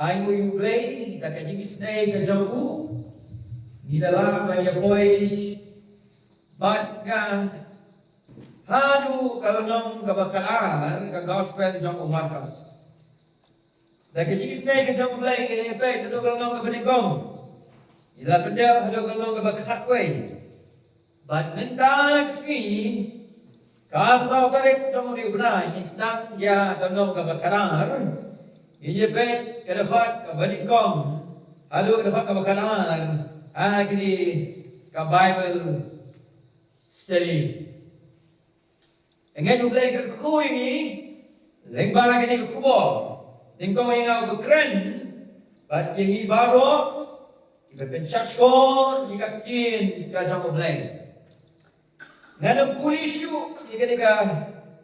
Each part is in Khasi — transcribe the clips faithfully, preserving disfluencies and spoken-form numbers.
Ai nguh ïa U Blei da ka jingisynei ka jong u, ngi la lah ban ïa poi bad nga haduh ka lynnong kaba khatar ka gospel jong u Markos. Da ka jingisynei ka jong U Blei ngi la ïa peit haduh ka lynnong kaba nyngkong. Ngi la pyndep haduh ka lynnong kaba khatwei. Bad mynta ka sngi, ka arphew tarik jong une u bnai, ngin sdang ïa ka lynnong kaba khatar. Ngin ïa peit ka dkhot kaba nyngkong haduh ka dkhot kaba khatar ha kane ka Bible study. Ngeit U Blei u kyrkhu ïa ngi lyngba kane ka khubor. Nyngkong ïa nga uba kren bad ïa ngi baroh kiba pynshah shkor ïa ka ktien ka jong U Blei. Ngan ym pule shuh ïa kane ka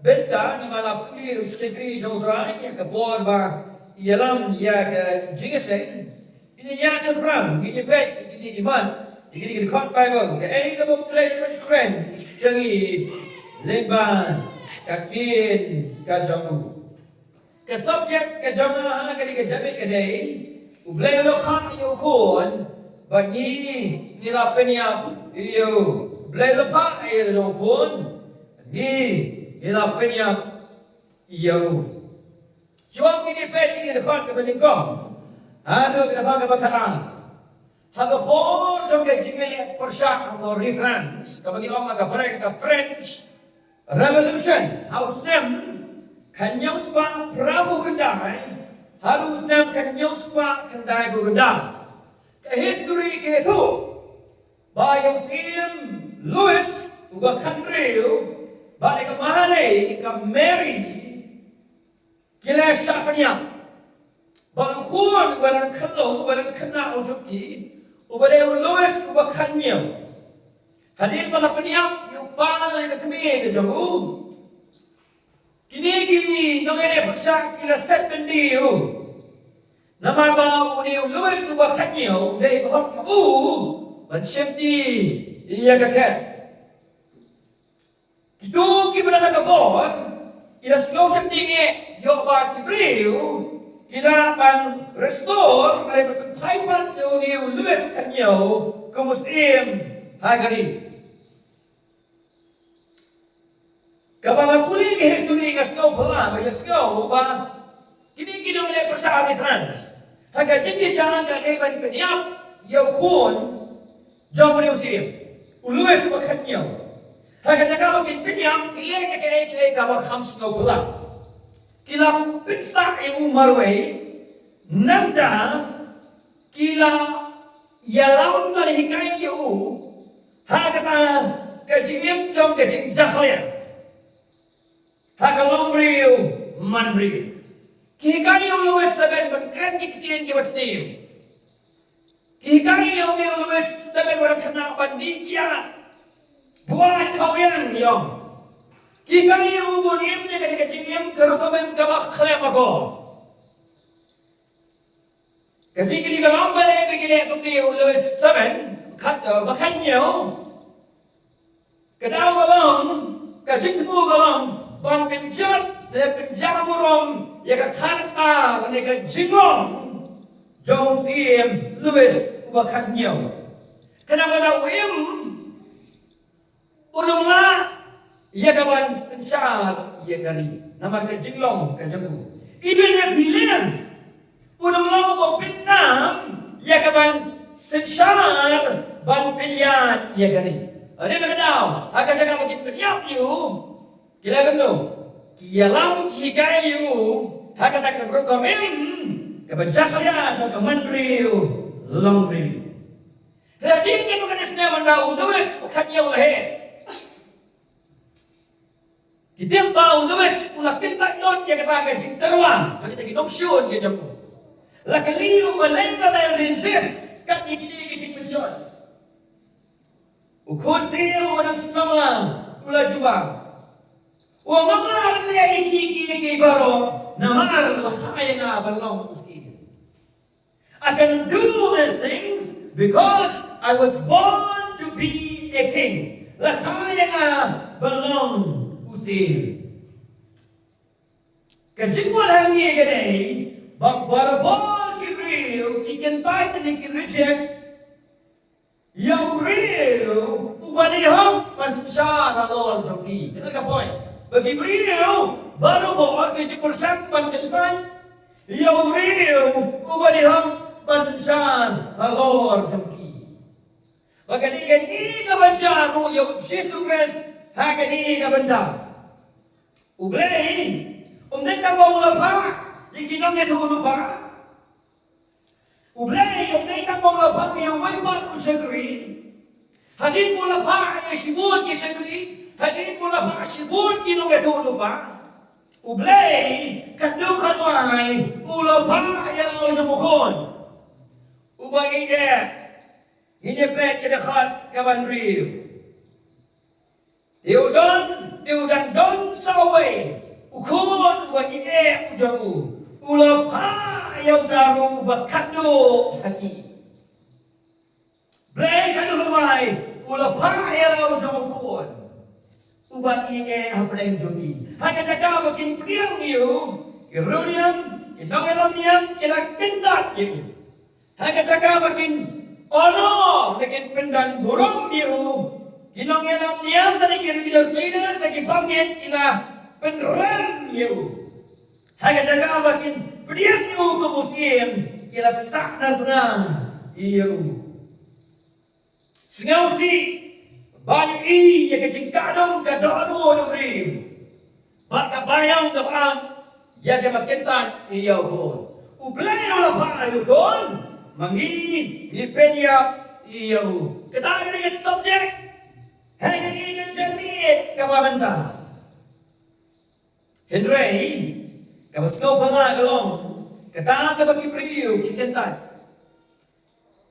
bynta, namar la pule u shakri jong U Trai ïa ka por ba ïalam ïa ka jingïaseng. Ngin ïa shaphrang, ngin ïa peit ïa kine ki mat, ïa kine ki dkhot Bible, kaei kaba U Blei u kren sha ngi lyngba ka ktien ka jong u. Ka subject ka jong nga ha kane ka janmiet ka dei, U Blei u la phah ïa u Khun, bad ngi, ngi la pynïap ïa u. U Blei u la phah ïa u Khun, ngi, ngi la pynïap ïa u. Shuwa ngin ïa peit ïa ka dkhot kaba nyngkong haduh ka dkhot kaba khatar. Ha ka por jong ka jingïaleh pyrshah, ha ka reference, kaba ngi ong ha ka French, ka French Revolution, ha u snem khathynñiew spah phra phew khyndai haduh u snem khathynñiew spah khyndaiphew khyndai. Ka history ka ïathuh ba ïa u Syiem Louis uba khathynriew bad ïa ka Mahalei ka Mary ki la shah pynïap. Bad u khun uba dang khyllung, uba dang khynnah u jong ki, uba dei u Louis uba khathynñiew. Hadien ba la pynïap ïa u kpa ïa ka kmie ka jong u, kine ki nongïaleh pyrshah ki la set byndi ïa u. Namar ba une u Louis uba khathynñiew u dei ba hok ma u ban shimti ïa ka khet. Kito kiba don ha ka bor ki la sngew sheptieng ïoh ba ki briew ki lah ban restore, ban pynphai pat ïa une u Louis khathynñiew kum u syiem ha ka ri. Kaba nga pule ka history nga sngew phylla, ba nga sngew ba kine ki nongleh pyrshah ha reference, ha ka jingkyrshan ka dei ban pynïap ïa u khun jong une u syiem, u Louis uba khathynñiew. Ha ka jaka ba kin pynïap, ki leh ïa kaei kaei kaba kham sngewphylla. Ki la pynsah ïa u marwei, nangta ki la ïalam, la hikai ïa u ha kata ka jingim jong ka jingjakhlia ha ka longbriew manbriew. Ki hikai ïa u Louis Seven ban kren ki ktien kiba sniew. Ki hikai ïa u Louis Seven ba dang khynnah ban dih kiad, buaid khawriang ïa u. Ki hikai ïa u ban im ïa ka jingim ka rukom im kaba khlem akor. Ka jingkylli ka long balei ba ki leh kumne ïa u Louis Seven, khat, eh, ba khathynñiew. Ka daw ka long, ka jingthmu ka long ban pynjot ne pynjah burom ïa ka character ne ka jinglong jong u Syiem Louis uba khathynñiew. Kane ka daw u im, u nym lah ïa ka ban synshar ïa ka ri namar ka jinglong ka jong u. Even if he live, u nym long uba pynïap ïa ka ban synshar, ban pynïap ïa ka ri. Hynrei ka daw ha ka jaka ba kin pynïap ïa u, ki la kumno? Ki ïalam, ki hikai ïa u ha kata ka rukom im kaba jakhlia jong ka manbriew longbriew. Hynrei hadien kane ka snem, ynda u Louis u khathynñiew la heh, ki tip ba u Louis u la kyntait lut ïa kata ka jingtyrwa ha kita ki nongshun ki jong u. La kylli u balei ba la resist kat ïa kine ki jingpynshoi. U khun syiem u dang samla u la jubab, u ong, nga la leh ïa kine kiei kiei baroh namar la kha ïa nga ban long u syiem. I can do these things because I was born to be a king. La kha ïa nga ban long u syiem. Ka jingmut hangne ka dei ba barabor ki kyntait ne ki reject ïa u briew uba dei hok ban synshar halor jong ki. Kane ka point. Ba ki briew baroh ki ju pyrshang ban kyntait ïa u briew uba dei hok ban synshar halor jong ki. Ba kane ka dei kaba jia ruh ïa u Jisu Khrist ha kane ka bynta. U Blei um dei tang ba u la phah ïa ki nongïathuhlypa. U Blei um dei tang ba u la phah ïa uwei pat u shakri. Hadien ba u la phah ïa shibun ki shakri, hadien ba u la phah shibun ki nongïathuhlypa, U Blei katto katne u la phah ïa la u jong u khun. Uba ngi ïa, ngi ïa peit ka dkhot kaba hynriew. Te u don, te u dang don sa uwei u khun uba ngi ïa u jong u. U la phah ïa uta ruh uba khadduh ha ki. Blei ka duh bai u la phah ïa la u jong u khun uba ngi ïa hapdeng jong ki. Ha ka jaka ba kin pdiang ïa u, ki riewniam, ki nongïalam niam ki la kyntait ïa u. Ha ka jaka ba kin honor ne kin pyndon burom ïa u, ki nongïalam niam ne ki religious leaders ne ki bangeit ki la pynrem ïa u. Ha ka jaka ba kin pdiang ïa u kum u syiem ki la sah na sna ïa u. Sngewsih ba ïa ka jingkadong ka dohnud u briew bad ka baïong kaba ïa kaba kyntait ïa u khun. U Blei u la phah ïa u khun, ma ngi ngi pynïap ïa u. Kata ka dei ka subject ha kane ka jingïeit kaba mynta. Hynrei kaba sngewbha ka long kata kaba ki briew ki kyntait.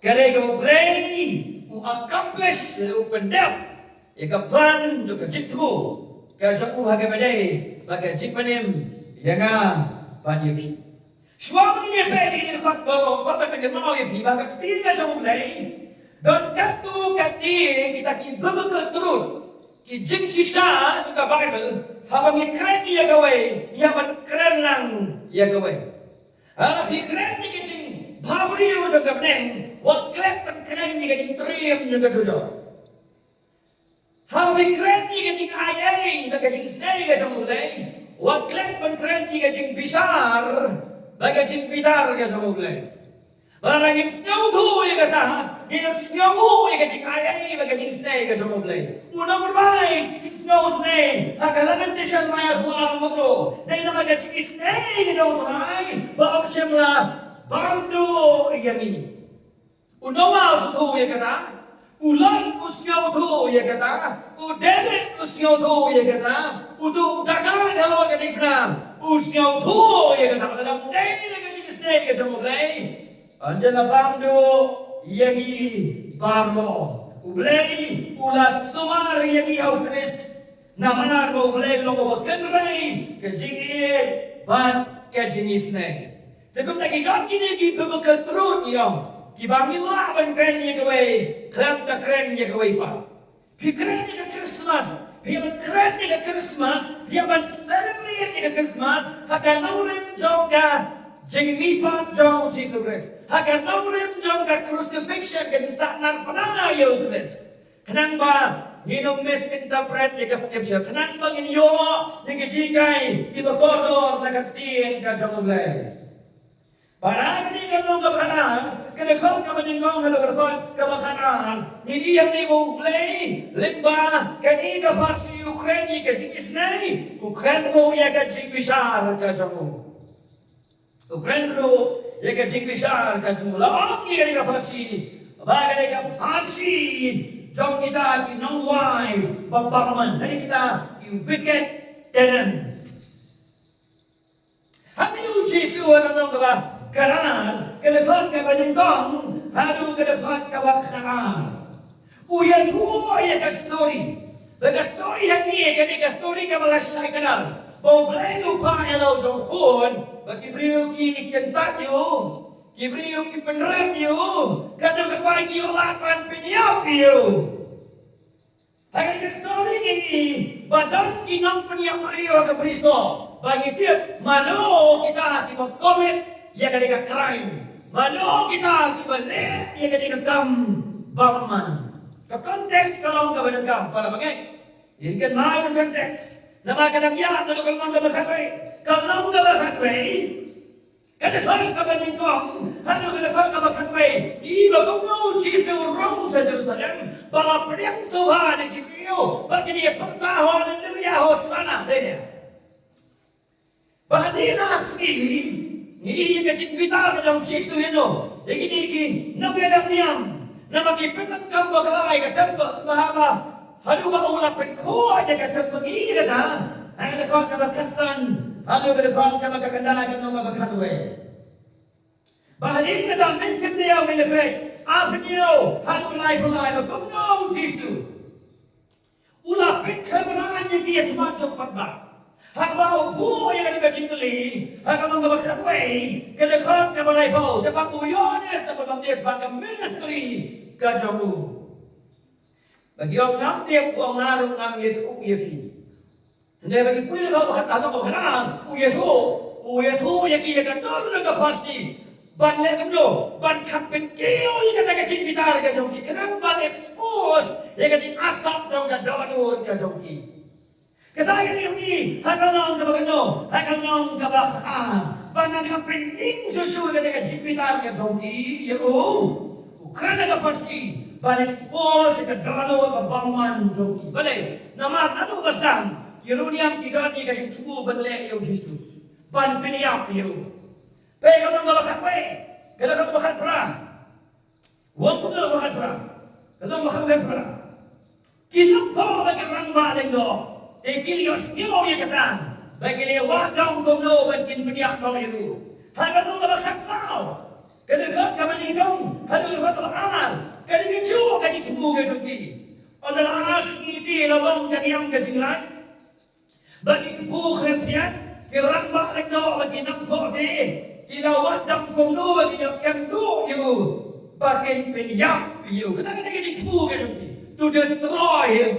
Ka dei kaba U Blei u accomplish, u pyndep ïa ka plan jong ka jingthmu ka jong u ha kaba dei ba ka jingpynim ïa nga bad ïa phi. Shuwa ba ngin ïa peit ïa kane ka dkhot ba nga kwah ban pynkynmaw ïa phi ba ka ktien ka jong U Blei don katto katne kita ki biblical truth, ki jingshisha jong ka Baibl. Haba ngi kren ïa kawei, ngi hap ban kren lang ïa kawei. Haba ngi kren ïa ka jingbhabriew jong ka bneng, wat klet ban kren ïa ka jingtriem jong ka dujok. Haba ngi kren ïa ka jingai ei bad ka jingisynei ka jong U Blei, wat klet ban kren ïa ka jingbishar bad ka jingbitar ka jong U Blei. Ba lada ngim sngewthuh ïa kata, ngim sngewthuh ïa ka jingai ei bad ka jingisynei ka jong U Blei. U nongrwai ki sngewsynei ha ka Lamentation lai arphew ar, dei namar ka jingisynei ka jong U Trai ba ym shym la bam duh ïa ngi. U Noah u sngewthuh ïa kata. U Lot u sngewthuh ïa kata. U David u sngewthuh ïa kata. Uto u dakaid halor ka diengphna u sngewthuh ïa kata. Lada ym dei na ka jingisynei ka jong U Blei, yn sa la bam duh ïa ngi baroh. U Blei u la sumar ïa ngi ha U Khrist. Namar ba U Blei u long uba kynrei ka jingïeit bad ka jingisynei. Te kumta ki don kine ki biblical truth ngi ong kiba ngim lah ban kren ïa kawei khlem da kren ïa kawei pat. Phi kren ïa ka Christmas, phi ïa ban kren ïa ka Christmas, phi ïa ban celebrate ïa ka Christmas ha ka nongrim jong ka jingmihpat jong U Jisu Khrist, ha ka nongrim jong ka crucifixion, ka jingsah narphna ïa U Khrist. Khnang ba ngin ym misinterpret ïa ka scripture, khnang ba ngin ïoh ïa ki jinghikai kiba kordor na ka ktien ka jong U Blei. Bad ha kane ka lynnong kaba khatar, ka dkhot kaba nyngkong haduh ka dkhot kaba khatar, ngin ïohi ba U Blei lyngba kane ka pharshi u kren ïa ka jingisynei, u kren ruh ïa ka jingbishar ka jong u. U kren ruh ïa ka jingbishar ka jong u. La ong ïa kane ka pharshi ba kane ka pharshi jong kita ki nongrwai bymman, lane kita ki wicked tenants. Hangne U Jisu u ong kaba kren, ka dkhot kaba nyngkong haduh ka dkhot kaba khatar. U ïathuh ïa ka story. Ba ka story hangne ka dei ka story kaba lashai kdar. Ba U Blei u phah ïa la u jong u khun, ba ki briew ki kyntait ïa u, ki briew ki pynrem ïa u, katno katwai ki ïoh lad ban pynïap ïa u. Ha kane ka story ngi ïohi ba don ki nongpynïap briew ha ka bri soh, ba ngi tip mano kita kiba commit ïa kane ka crime. Mano kita kiba leh ïa kane ka kam bymman? Ka context ka long kaba donkam, para bangeit. Ngin kynmaw ïa ka context. Namar ka dang ïaid na ka lynnong kaba khatwei. Ka lynnong kaba khatwei, ka dkhot kaba nyngkong haduh ka dkhot kaba khatwei. Ïa ba kumno u Jisu u rung sha Jerusalem, ba la pdiang sngewbha da ki briew, ba kine ki pyrta, Haleluya, Hosana, dei ne? Ba hadien ar sngi ngi ïohi ïa ka jingbitar ka jong u Jisu ïa no, ïa kine ki nongïalam niam. Namar ki pyndonkam bakla ïa ka temple, ba haba haduh ba u la pynkhuid ïa ka temple, ngi ïohi ïa kata ha ka dkhot kaba khatsan haduh ka dkhot kaba khyndai, ka lynnong kaba khatwei. Ba hadien kata, mynsiem taïew, ngi la peit, arphew hynñiew haduh laiphew lai, ba kumno u Jisu u la pynkhlem ïa ki ha khmat jong u paidbah. Haba u buh ïa kane ka jingkylli ha ka lynnong kaba khatwei, ka dkhot kaba laiphew, shaphang u Ïoannis Baptist bad ka ministry ka jong u. Ba ki ong, ngam tip, u ong, nga ruh ngam ïathuh ïa phi. Hynrei ba ki pule ha ka lynnong kaba khatar, u ïathuh, u ïathuh ïa ki ïa ka dur jong ka pharshi. Ban leh kumno? Ban kham pynkiew ïa kata ka jingbitar ka jong ki, khnang ban expose ïa ka jingasap jong ka dohnud ka jong ki. Kata ka dei ha ka lynnong kaba kano, ha ka lynnong kaba khatar. Ban nang kham pynïeng shuh shuh ïa kata ka jingbitar ka jong ki ïa u, u kren ha ka pharshi, ban expose ïa ka dohnud ba bymman jong ki. Balei? Namar naduh ba sdang ki riewniam ki don ïa ka jingthmu ban leh ïa u Jisu, ban pynïap ïa u. Peit ka lynnong kaba khatwei, ka lynnong kaba khatphra. Wan kumno, kaba khatphra, ka lynnong kaba khatphra. Ki nongthoh bad ki rangbah lyngdoh, te ki la ïohsngew ïa kata, bad ki la wad dong kumno ban kin pynïap noh ïa u. Ha ka lynnong kaba khatsaw, ka dkhot kaba nyngkong haduh ka dkhot kaba ar, ka dei kajuh ka jingthmu ka jong ki. Ynda la ar sngi te la long ka niam ka jinglait, ba ki kpu khriat, ki rangbah lyngdoh bad ki nongthoh te ki la wad dong kumno ba kin ïoh kem duh ïa u, ba kin pynïap ïa u. Kata ka dei ka jingthmu ka jong ki, to destroy him,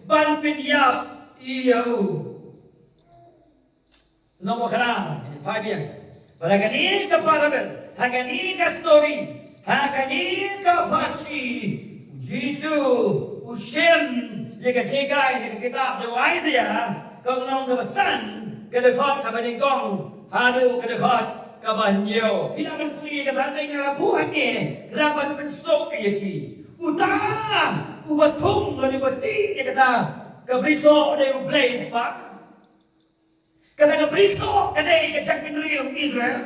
ban pynïap ïa u. Lynnong kaba khatar, phai biang. Bad ha kane ka parable, ha kane ka story, ha kane ka pharshi, u Jisu u shim ïa ka jinghikai na ka kitab jong u Isaiah, ka lynnong kaba san, ka dkhot kaba nyngkong haduh ka dkhot kaba hynñiew. Phi lah ban pule ïa kata, nga la buh hangne khnang ban pynsuk ïa ki. Uta uba thung lane uba tih ïa kata ka brisoh u dei U Blei Kpa. Kata ka brisoh ka dei ka jaitbynriew Israel.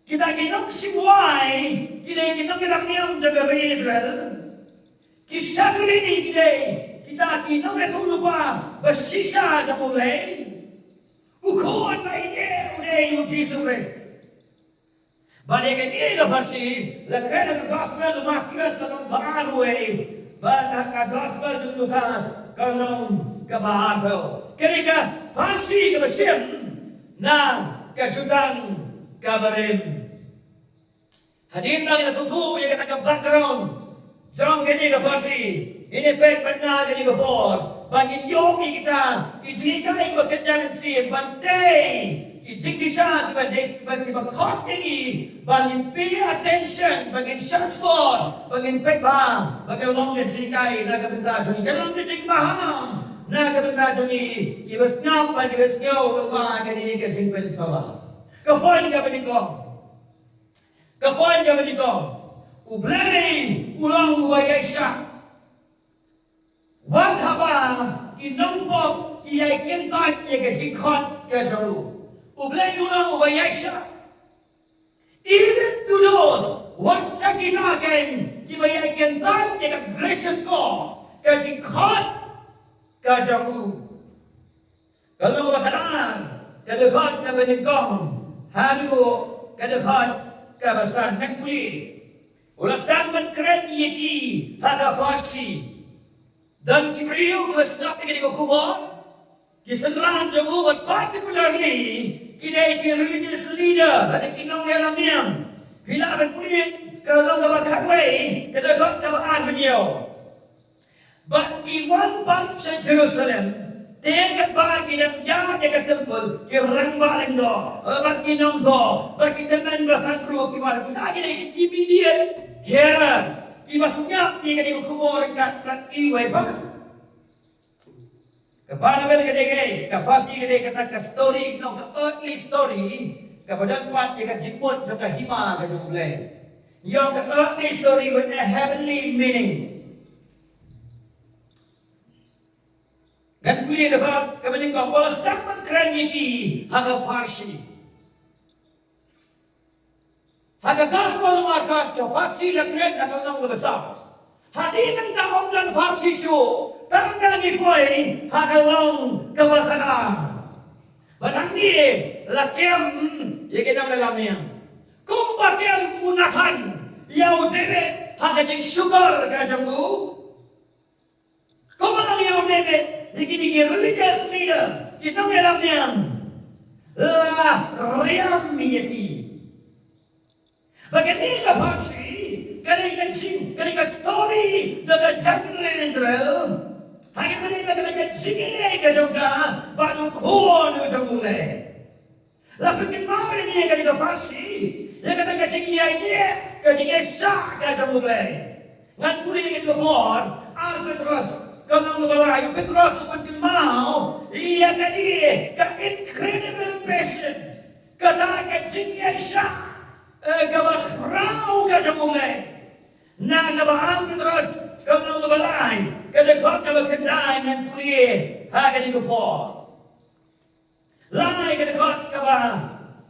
Kita ki nongshim wai ki dei ki nongïalam niam jong ka ri Israel. Ki shakri ki dei kita ki nongïathuhlypa ba shisha jong U Blei. U khun ba ïeit u dei U Jisu Khrist. Bad ïa kane ka pharshi la kren ha ka gospel u Mathaios ka lynnong ba arwei, bad ha ka gospel jong u Lukas ka lynnong kaba arphew. Kane ka pharshi kaba shim na ka jutang kaba rim. Hadien ba ngi la sngewthuh ïa kata ka background jong kane ka pharshi, ngin ïa peit pat na kane ka por ba ngin ïoh ïa kita ki jinghikai kiba kynja mynsiem, ban tei ki jingshisha kiba dei, kiba, kiba khot ïa ngi ba ngin pay attention, ba ngin shahshkor, ba ngin peit bha ba ka long ka jinghikai na ka bynta jong ngi, ka long ka jingbaham na ka bynta jong ngi kiba sngap bad kiba sngew lyngba kane ka jingpynsawa. Ka point kaba nyngkong, ka point kaba nyngkong, U Blei u long uba ïaishah. Wat haba ki nongpop ki ïai kyntait ïa ka jingkhot ka jong u, U Blei u long uba ïaishah. Even to those, wat sha kita ken kiba ïai kyntait ïa ka gracious call, ka jingkhot ka jong u. Ka lynnong kaba khatar, ka dkhot kaba nyngkong haduh ka dkhot kaba san. Nang pule, u la sdang ban kren ïa ki ha ka pharshi. Don ki briew kiba sngap ïa kane ka khubor, ki synran jong u, bad particularly ki dei ki religious leader lane ki nongïalam niam. Phi lah ban pule ka lynnong kaba khatwei, ka dkhot kaba arphew hynñiew. Bad ki wan pat sha Jerusalem, Te katba ki dang ïaid ïa ka temple, ki rangbah lyngdoh, bad ki nongthoh, bad ki tymmen basan ruh, ki wan, kita ki dei ki immediate hearer, kiba sngap ïa kane ka khubor ryngkat bad iwei pat. Ka Baibl ka dei kaei, ka Farsi ka dei kata ka story, no, ka earthly story, kaba don pat ïa ka jingmut jong ka hima ka jong U Blei. Ïa ka earthly story with a heavenly meaning. Kan pule ka ba, kaba nyngkong, ba la sdang ban kren ïa ki ha ka Farsi. Ha ka Gospel u Markos ka Farsi la kren ha ka lynnong kaba saw. Hadien nangta ym don Farsi shuh, tang da ngi poi ha ka lynnong kaba khatar. Bad hangne la kem ïa ki nongïalam niam. Kumba kem u Nathan ïa u David ha ka jingshukor ka jong u. Kumba la kem ïa u David, ïa kine ki religious leader, ki nongïalam niam, la riam ïa ki. Ba kane ka Farsi, kane ka jing, kane ka story, da ka jingïaleh Israel. Ha kane ka, kane ka jingïaleh ka jong ka, bad u khun u jong U Blei. La pynkynmaw ïa ngi ïa kane ka Farsi, ïa kata ka jingïaineh, ka jingïaishah ka jong U Blei. Ngan pule ïa kane ka por, ar Petros, ka lynnong kaba lai, u Petros u pynkynmaw ïa kane ka incredible passion, kata ka jingïaishah, eh, kaba khraw ka jong U Blei. Na kaba ar Petros, ka lynnong kaba lai, ka dkhot kaba khyndai ngan pule ha kane ka por. Lai ka dkhot kaba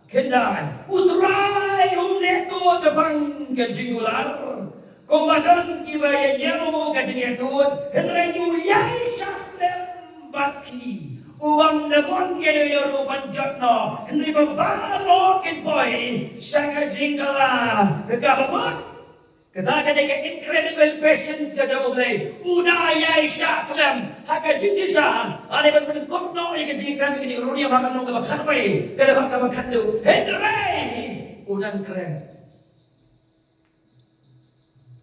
khyndai. U Trai um neh tuh shaphang ka jingkular. Kumba don kiba ïa ñiew ka jingïathuh, hynrei u ïaishah slem bad ki. U bym da bun ïa u ruh ban jot noh, hynrei ba baroh kin poi sha ka jingkylla kaba mut. Kata ka dei ka incredible patience ka jong U Blei. U da ïaishah slem ha ka jingjynshisha. Hynrei ban pynkut noh ïa ka jingkren ka jong u Rom ha ka lynnong kaba khatwei, ka dkhot kaba khatduh. Hynrei u dang kren.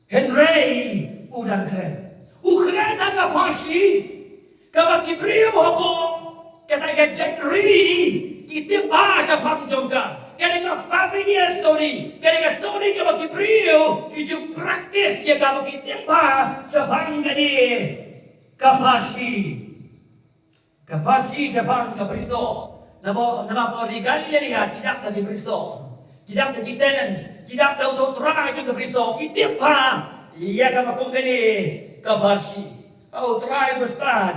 Hynrei u dang kren. U kren ha ka Farsi. Kaba ki briew hapoh kata ka jaitbynriew ki tip bha shaphang jong ka. Kane ka familiar story, kane ka story kaba ki briew ki ju practice ïa ka, ba ki tip bha shaphang kane ka Farsi. Ka Farsi shaphang ka briew. Namar, namar ba ri Galilaia ki dap da ki briew. Ki dap da ki tenants, ki dap da uto u trai jong ka briew. Ki tip bha ïa kaba kum kane ka Farsi. Ba u Trai u stad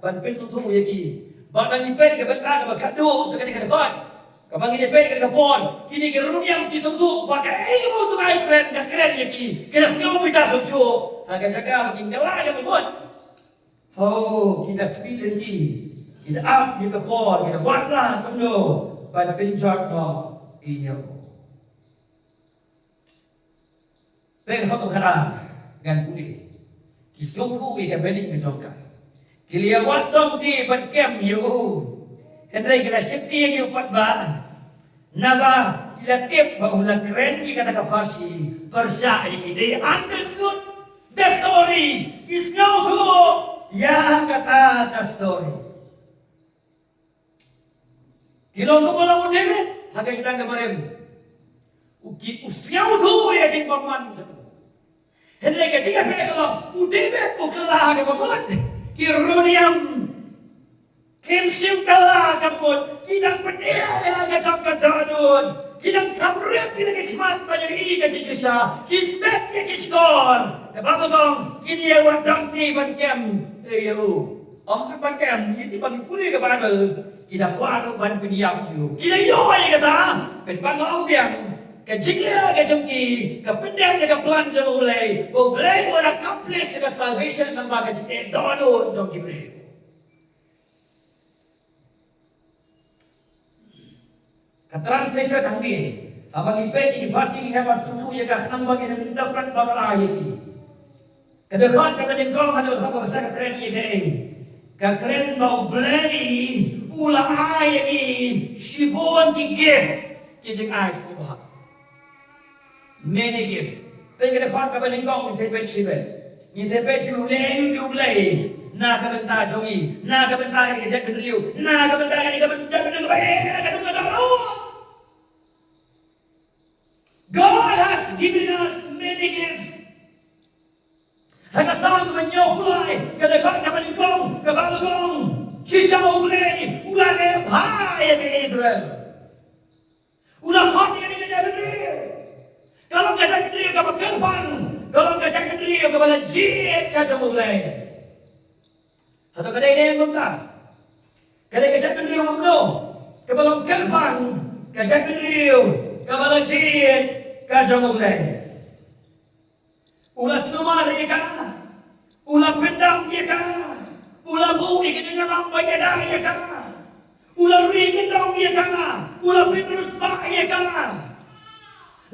ban pynsngewthuh ïa ki. Bad ngi peit ka bynta kaba khatduh jong kane ka dkhot. Kaba ngi peit ka por, kine ki riewniam ki sngewthuh ba kaei kaba u Trai u kren, ka kren ïa ki. Ki la sngew bha shuh shuh ha ka jaka ba kin kylla kaba mut. Ho, ki da kyrpad ïa ki. Ki da ap ïa ka por, ki da wad lah kumno ban pynjot noh ïa u. Peit ha ka khatar ngan pule. Ki sngewthuh ïa ka meaning ka jong ka. Ki la ïa wad dong te ban kem ïa u. Hynrei ki la sheptieng ïa u pat ba. Naba ki la tip ba u la kren ïa kata ka Farsi pyrshah ïa ki. They understood the story. Ki sngewthuh ïa kata ka story. Ki long kumba long u David ha ka kyrteng kaba rim. U ki, u sngewthuh ïa ka jingbymman. Hynrei ka jingïapher ka long, u David u kylla ha kaba mut. Ki riewniam kim shym kylla ha kaba mut. Ki dang pynïaid ïa la ka jong ka dohnud. Ki dang kham rep ïa la ki khmat ban ïohi ïa ka jingshisha. Ki set ïa ki shkor. Kaba nyngkong, kin ïa wad dong te ban kem ïa u. Ym pat ban kem, ïa ki ba ngi pule ka Baibl, ki da kwah ruh ban pynïap ïa u. Ki da ïoh ïa kata, pynban ong biang, ka jingleh ka jong ki ka pyndep ïa ka plan jong U Blei. U Blei u accomplish ka salvation namar ka jingeh dohnud jong ki briew. Ka translation hangne, haba ngi peit ïa ki Farsi ngi hap ban sngewthuh ïa ka khnang ba ngin interpret bakla ïa ki. Ka dkhot kaba nyngkong haduh dkhot kaba san ka kren ïa kaei? Ka kren ba U Blei u la ai ïa ngi shibun ki gift, ki jingai sngewbha. Many gifts. Peit ka dkhot kaba nyngkong, ngin sa peit shibun. Ngin sa peit shibun leh ïa U Blei. Na ka bynta jong ngi, na ka bynta ka jaitbynriew, na ka bynta ka jaitbynriew kaba eh, na ka bynta jong ngi. God has given us many gifts. Ha ka Salm kaba hynñiewphew lai, ka dkhot kaba nyngkong, kaba la ong, shisha U Blei u la leh bha ïa ka Israel. U la khot ïa kane ka jaitbynriew, ka long ka jaitbynriew kaba kyrpang, ka long ka jaitbynriew kaba la jied ka jong U Blei. Hato ka dei ne em kumta? Ka dei ka jaitbynriew kumno? Kaba long kyrpang, ka jaitbynriew kaba la jied ka jong U Blei. U la sumar ïa ka, u la pyndap ïa ka, u la buh ïa ki nongïalam ba ïada ïa ka, u la ri kyndong ïa ka, u la pynriewspah ïa ka.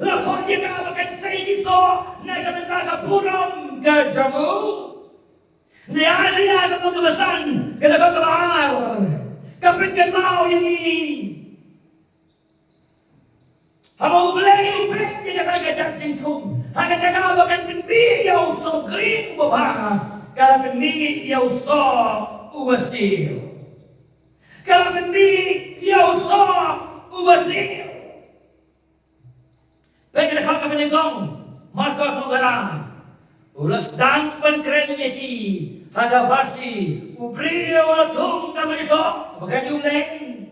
La khot ïa ka ba kan sei ki soh na ka bynta ka burom ka jong u. Ne Isaïah ka bynta kaba san, ka dkhot kaba ar, ka pynkynmaw ïa ngi. Haba U Blei u peit ïa kata ka jait jingthung, ha ka jaka ba kan pynmih ïa u soh green uba bha, ka la pynmih ïa u soh uba sniew. Ka la pynmih ïa u soh uba sniew. Peit ka dkhot kaba nyngkong, Markos lynnong kaba ar. U la sdang ban kren ïa ki ha ka pharshi, u briew u la thung ka mari soh, ba ka ju lei.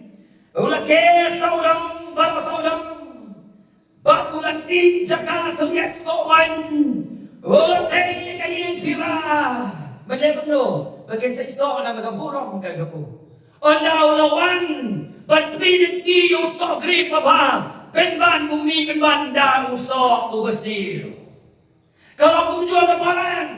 U la keh sawdong bad sawdong, bad u la dih jaka khlieh soh waiñ. U la tei ïa ka ïing phira. Ban leh kumno? Ba kin sei soh na ka burom ka jong u. Ynda u la wan ban khmih lynti ïa u soh green babha, pynban u mih pynban da u soh uba sniew. Ka long kumjuh ka balang.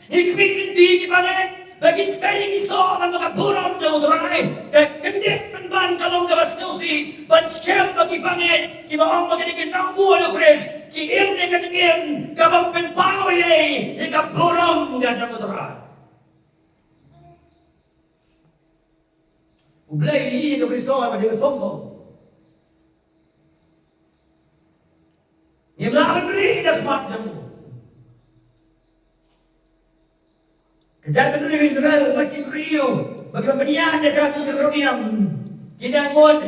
Ngi khmih lynti ki bangeit ba kin sei ki soh namar ka burom jong U Trai. Ka kyndit pynban ka long kaba sngewsih ban shem ba ki bangeit kiba ong ba ki dei ki nongbuh ïa U Khrist, ki im ïa ka jingim kaba pynpaw ïa ka burom ka jong U Trai. U Blei u ïohi ïa ka brisoh ba dei ka thong mo. Ngim lah ban ri da khmat jong u. Ka jaitbynriew Israel bad ki briew ba ki pynïaid ïa ka, ki riewniam, ki dang mut.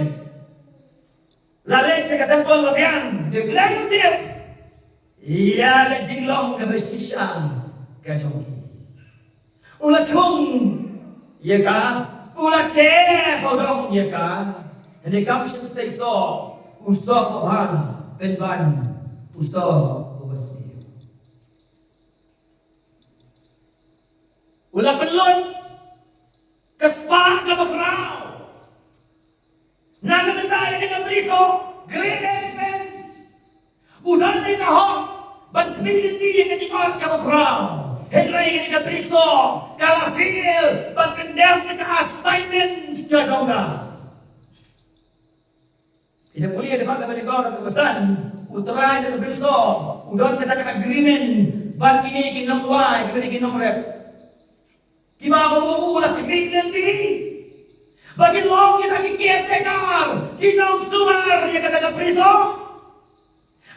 La leit sha ka temple la biang, dei ka leit sha ïa ka jinglong kaba shisha ka jong ki. U la thung ïa ka, u la keh sawdong ïa ka. Hynrei kam shym sei soh u soh babha pynban u soh uba sniew. U la pynlut ka spah kaba khraw. Na ka bynta ïa kane ka brisoh, great expense. U don ïa ka hok ban khmih lynti ïa ka jingot kaba khraw. Hynrei ïa kane ka brisoh ka la fail ban pyndep ïa ka assignment ka jong ka. Phi la pule ïa ka dkhot kaba nyngkong, dkhot kaba san, U Trai jong ka brisoh u don kata ka agreement bad kine ki nonglwai, kine ki nongrep. Kiba u, u la khmih lynti ba kin long kita ki caretaker, ki nongsumar ïa kata ka brisoh.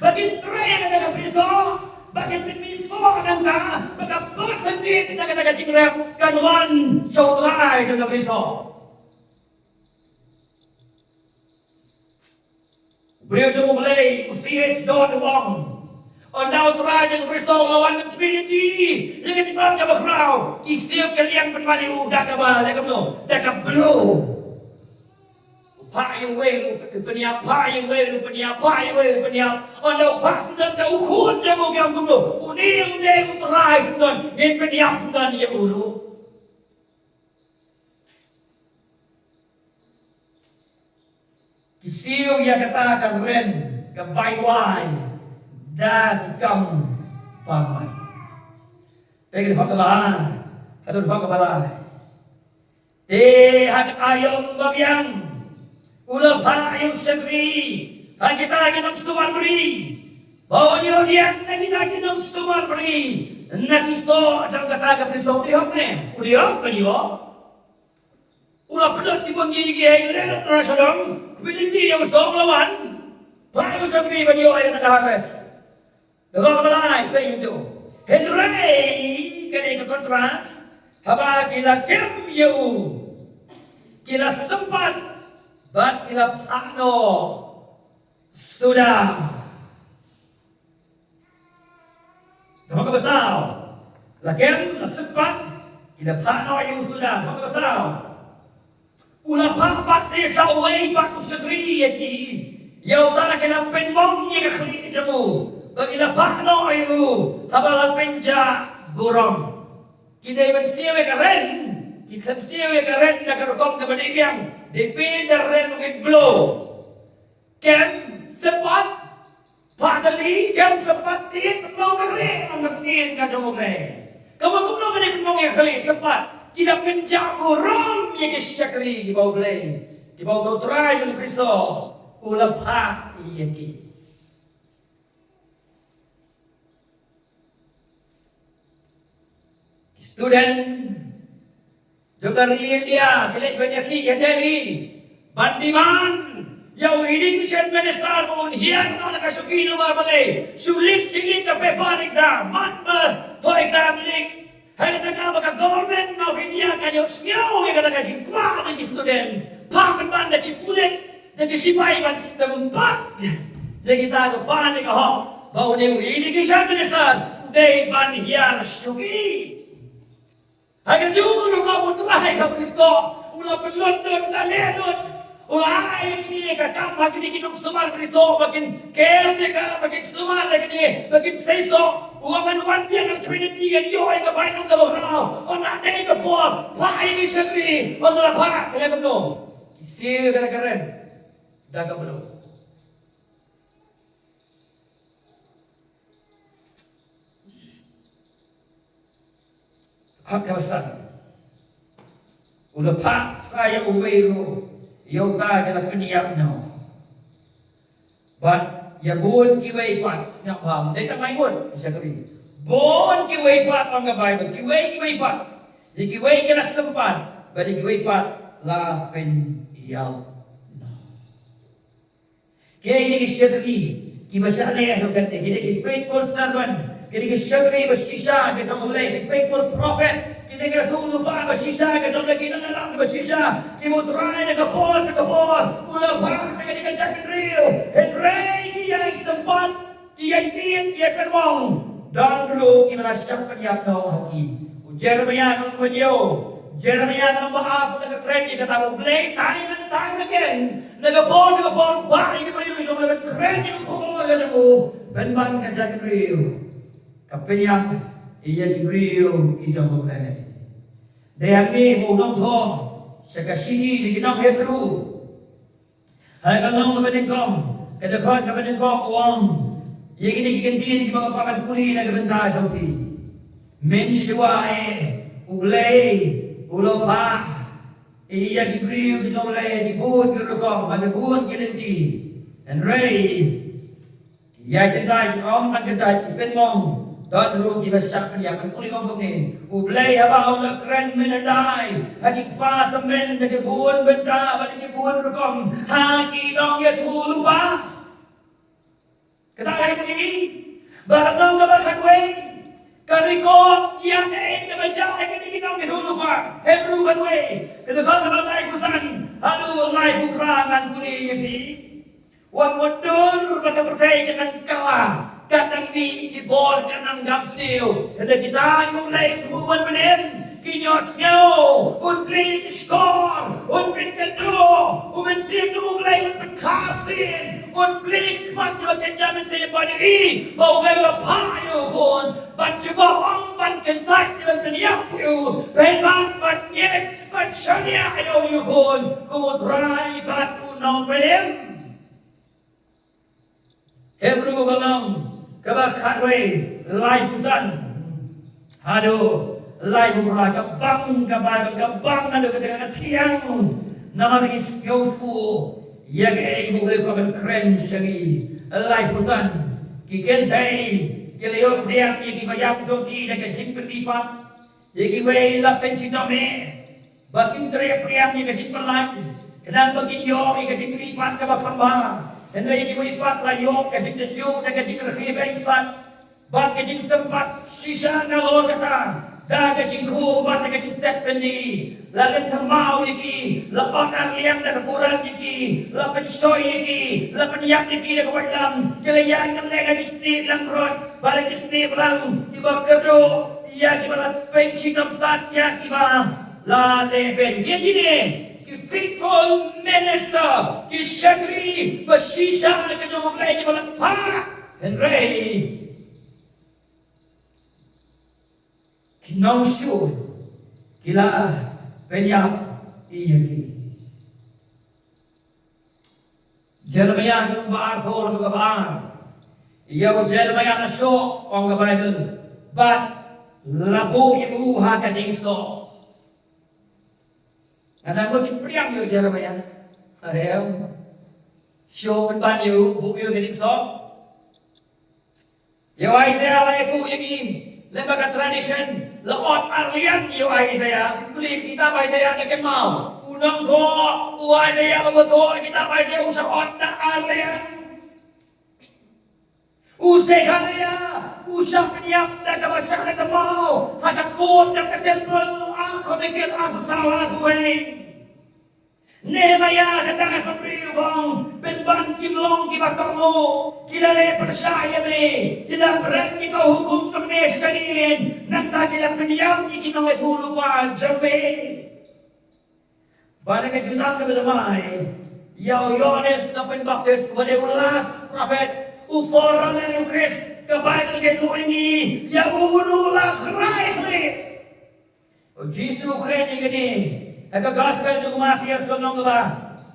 Ba kin trei ïa kata ka brisoh, ba kin pynmih soh na ka, ba ka percentage na kata ka jingrep kan wan sha U Trai jong ka brisoh. U briew jong U Blei, u C H Dodd u ong, ynda U Trai jong ka brisoh u la wan ban khmih lynti ïa ka jingrep kaba khraw, ki siew ki liang pynban ïa u da kaba, leh kumno, da ka blow. U phah ïa uwei u pynïap, phah ïa uwei u pynïap, phah ïa uwei u pynïap. Ynda u phah syndon da u khun jong u, ki ong kumno, une, une U Trai syndon, ngin pynïap syndon ïa u ruh. Ki siew ïa kata ka rent, ka bai wai da ki kam pamai. Te ka dkhot kaba ar, ka dkhot kaba lai. Te ha ka aïom ba biang u la phah ïa u shakri ha kita ki nongsumar bri ba un ïoh diang na kita ki nongsumar bri na ki soh jong kata ka brisoh. U dei hok ne? U dei hok ban ïoh. U la pynlut shibun ki, ki hei leh lut na sha dong, khmih lynti ïa u soh, u la wan. Phah ïa u shakri ban ïoh ïa kata ka harvest. Dkhot kaba lai, peit to. Hynrei kane ka contrast, Haba ki la kem ïa u, ki la sympat bad ki la phah noh suda. Tang kaba saw, la kem, la sympat, ki la phah noh ïa u suda. Tang kaba saw, u la phah pat te sa uwei pat u shakri ïa ki. Ïa uta ki la pynmong ïa ka khlieh jong u, bad ki la phah noh ïa u haba la pynjah burom. Ki dei ban siew ïa ka rent, ki khlem siew ïa ka rent da ka rukom kaba dei biang, dei pynda rent u ngeit blow. Kem sympat, phah tylli, kem sympat, tied, pynmong ka khlieh, pynmong ka khlieh ka jong U Blei. Ka mut kumno ka dei pynmong ïa ka khlieh sympat? Ki da pynjah burom ïa ki shakri kiba U Blei, kiba U Trai u Jisu u la phah ïa ki. Ki student jong ka ri India ki leit ban ïakhih ïa Delhi ban demand ïa u education minister ba un hiar noh na ka shuki namar balei shu leak shi leak ka paper exam, man ba thoh exam leak. Hynrei tang ba ka Government of India ka ïohsngew ïa kata ka jingkwah jong ki student, phah pynban da ki pulit, da ki sipai ban sympat ïa kita kiba pan ïa ka hok ba une u education minister u dei ban hiar shuki. Ha ka juh ruh ka U Trai ha Khristo u la pynlut lut, u la leh lut, u la ai ïa kine ka kam ha kine ki nongsumar Khristo ba kin caretaker, ba kin sumar ïa kine, ba kin seisoh. U ong ban wan biang ha Trinity, ngan ïoh ïa ka bainong kaba khraw. Ong la dei ka por, phah ïa ki shakri. Ong la phah, ka leh kumno? Ki siew ïa ka kren da ka blow. Khot kaba san, u la phah sa ïa uwei ruh, ïa uta ki la pynïap noh. Bad ïa bun kiwei pat, sngap bha, ym dei tang mai ngut ki shakri. Bun kiwei pat, ong ka Baibl, kiwei kiwei pat. Ïa kiwei ki la sympat, bad ïa kiwei pat la pynïap noh. Ki dei ki shakri kiba shah leh ha kane, ki dei ki faithful servant, ki dei ki shakri ba shisha ka jong U Blei, ki faithful prophet, ki dei ki riewlypa ba shisha ka jong U Blei, ki nongïalam ba shisha kiba U Trai na ka por sha ka por u la phah sha kane ka jaitbynriew. Hynrei ki ïai sympat, ki ïai tied, ki ïai pynmong, don ruh kiba la shah pynïap noh ha ki. U Jeremiah lynnong ba hynñiew, Jeremiah lynnong ba ar, ka kren ïa kata ba U Blei time and time again, na ka por sha ka por, u phah ïa ki briew ki jong U Blei ban kren ïa ka khubor ka jong u, pynban ka jaitbynriew ka pynïap ïa ki briew ki jong U Blei. Dei hangne ba u nongthoh sha ka shithi sha ki nong Hebru, ha ka lynnong kaba nyngkong, ka dkhot kaba nyngkong, u ong ïa kine ki kyntien kiba nga kwah ban pule na ka bynta jong phi. Mynshuwa eh U Blei u la phah ïa ki briew ki jong U Blei ha ki bun ki rukom, ha ki bun ki lynti. Hynrei ïa kyntait, ym tang kyntait, ki pynmong, don ruh kiba shah pynïap. Ngan pule kum kumne: U Blei haba u la kren mynhyndai ha ki kpa tymmen, ha ki bun bynta bad ha ki bun rukom ha ki nongïathuhlypa. Kata ka dei, bad ha ka lynnong kaba khatwei ka record ïa kaei kaba jia ha kine ki nongïathuhlypa. Hebru khatwei, ka dkhot kaba laiphew san haduh laiphew phra. Ngan pule ïa phi. Wat mutdur ba ka pyrthei ka nang kylla, ka nang mih ki bor, ka nang dap sniew. Hynrei kita kiba U Blei u wan pynim, kin ïohsngew, un plie ki shkor, un pynkyndit, u Mynsiem jong U Blei un pynkha sien, un plie ki khmat jong ki, kin ïa mynsiem, bad ïohi ba U Blei u la phah ïa u Khun, ban jubab, ym ban kyntait, ban pynïap ïa u, pynban ban ngeit, ban shaniah ïa u Khun kum U Trai bad u Nongpynim. Hebru ka lynnong kaba khatwei, laiphew san haduh laiphew phra. Ka bang ka Baibl, ka bang haduh katta katta ka thiang namar ngi sngewthuh ïa kaei ba U Blei u kwah ban kren sha ngi. Laiphew san, ki kynthei ki la ïoh pdiang ïa kiba ïap jong ki da ka jingpynmihpat. Ïa kiwei la pynshitom eh ba kin treh pdiang ïa ka jingpynlait, khnang ba kin ïoh ïa ka jingmihpat kaba kham bha. Hynrei ïa kiwei pat la ïoh ka jingdonjuh da ka jingrkhie beiñ sat bad ka jingsympat shisha nalor kata. Da ka jingkhum bad da ka jingset byndi, la lynthem maw ïa ki, la ot ar liang da ka buran ïa ki, la pynshoi ïa ki, la pynïap ïa ki da ka waitlam. Ki la ïaid kylleng ha ki snieh langbrot bad ha ki snieh blang, kiba kyrduh ïa kiba la pynshiteng stad ïa kiba la leh beiñ. Ïa kine ki faithful minister, ki shakri ba shisha ka jong U Blei kiba la phah, hynrei ki nongshun ki la pynïap ïa ki. Jeremiah ka lynnong ba arphew, ka ba ar. Ïa u Jeremiah la shoh, ong ka Baibl, bad la buh ïa u ha ka diengsoh. Nga dang mut pdiang ïa u Jeremiah. Ahem. Shoh pynban ïa u, buh ïa u ha ka diengsoh. Ïa u Isaiah la ïathuh ïa ngi, lem bad ka tradition, la ot ar liang ïa u Isaiah. Phi pule kitab Isaiah da kynmaw, u nongthoh, u Isaiah uba thoh kitab Isaiah u shah ot da ar liang. U Zekhariah u shah pynïap da kaba shah da kynmaw ha ka kot jong ka temple, arphew khyndai, arphew saw, arphew wei. Nehemiah ka dang hynriew, u ong, pynban kim long kiba kyrmuh, ki la leh pyrshah ïa me, ki la bret ïa ka hukum jong me sha khmih, nangta ki la pynïap ïa ki nongïathuhlypa jong me. Bad ha ka jutang kaba thymmai, ïa u Ïoannis Nongpynbaptis, uba dei u last prophet, u forerunner u Khrist, ka Baibl ka ïathuh ïa ngi, ïa u ruh la khrai khlieh. U Jisu u kren ïa kine ha ka Gospel jong u Mathaios, ka lynnong kaba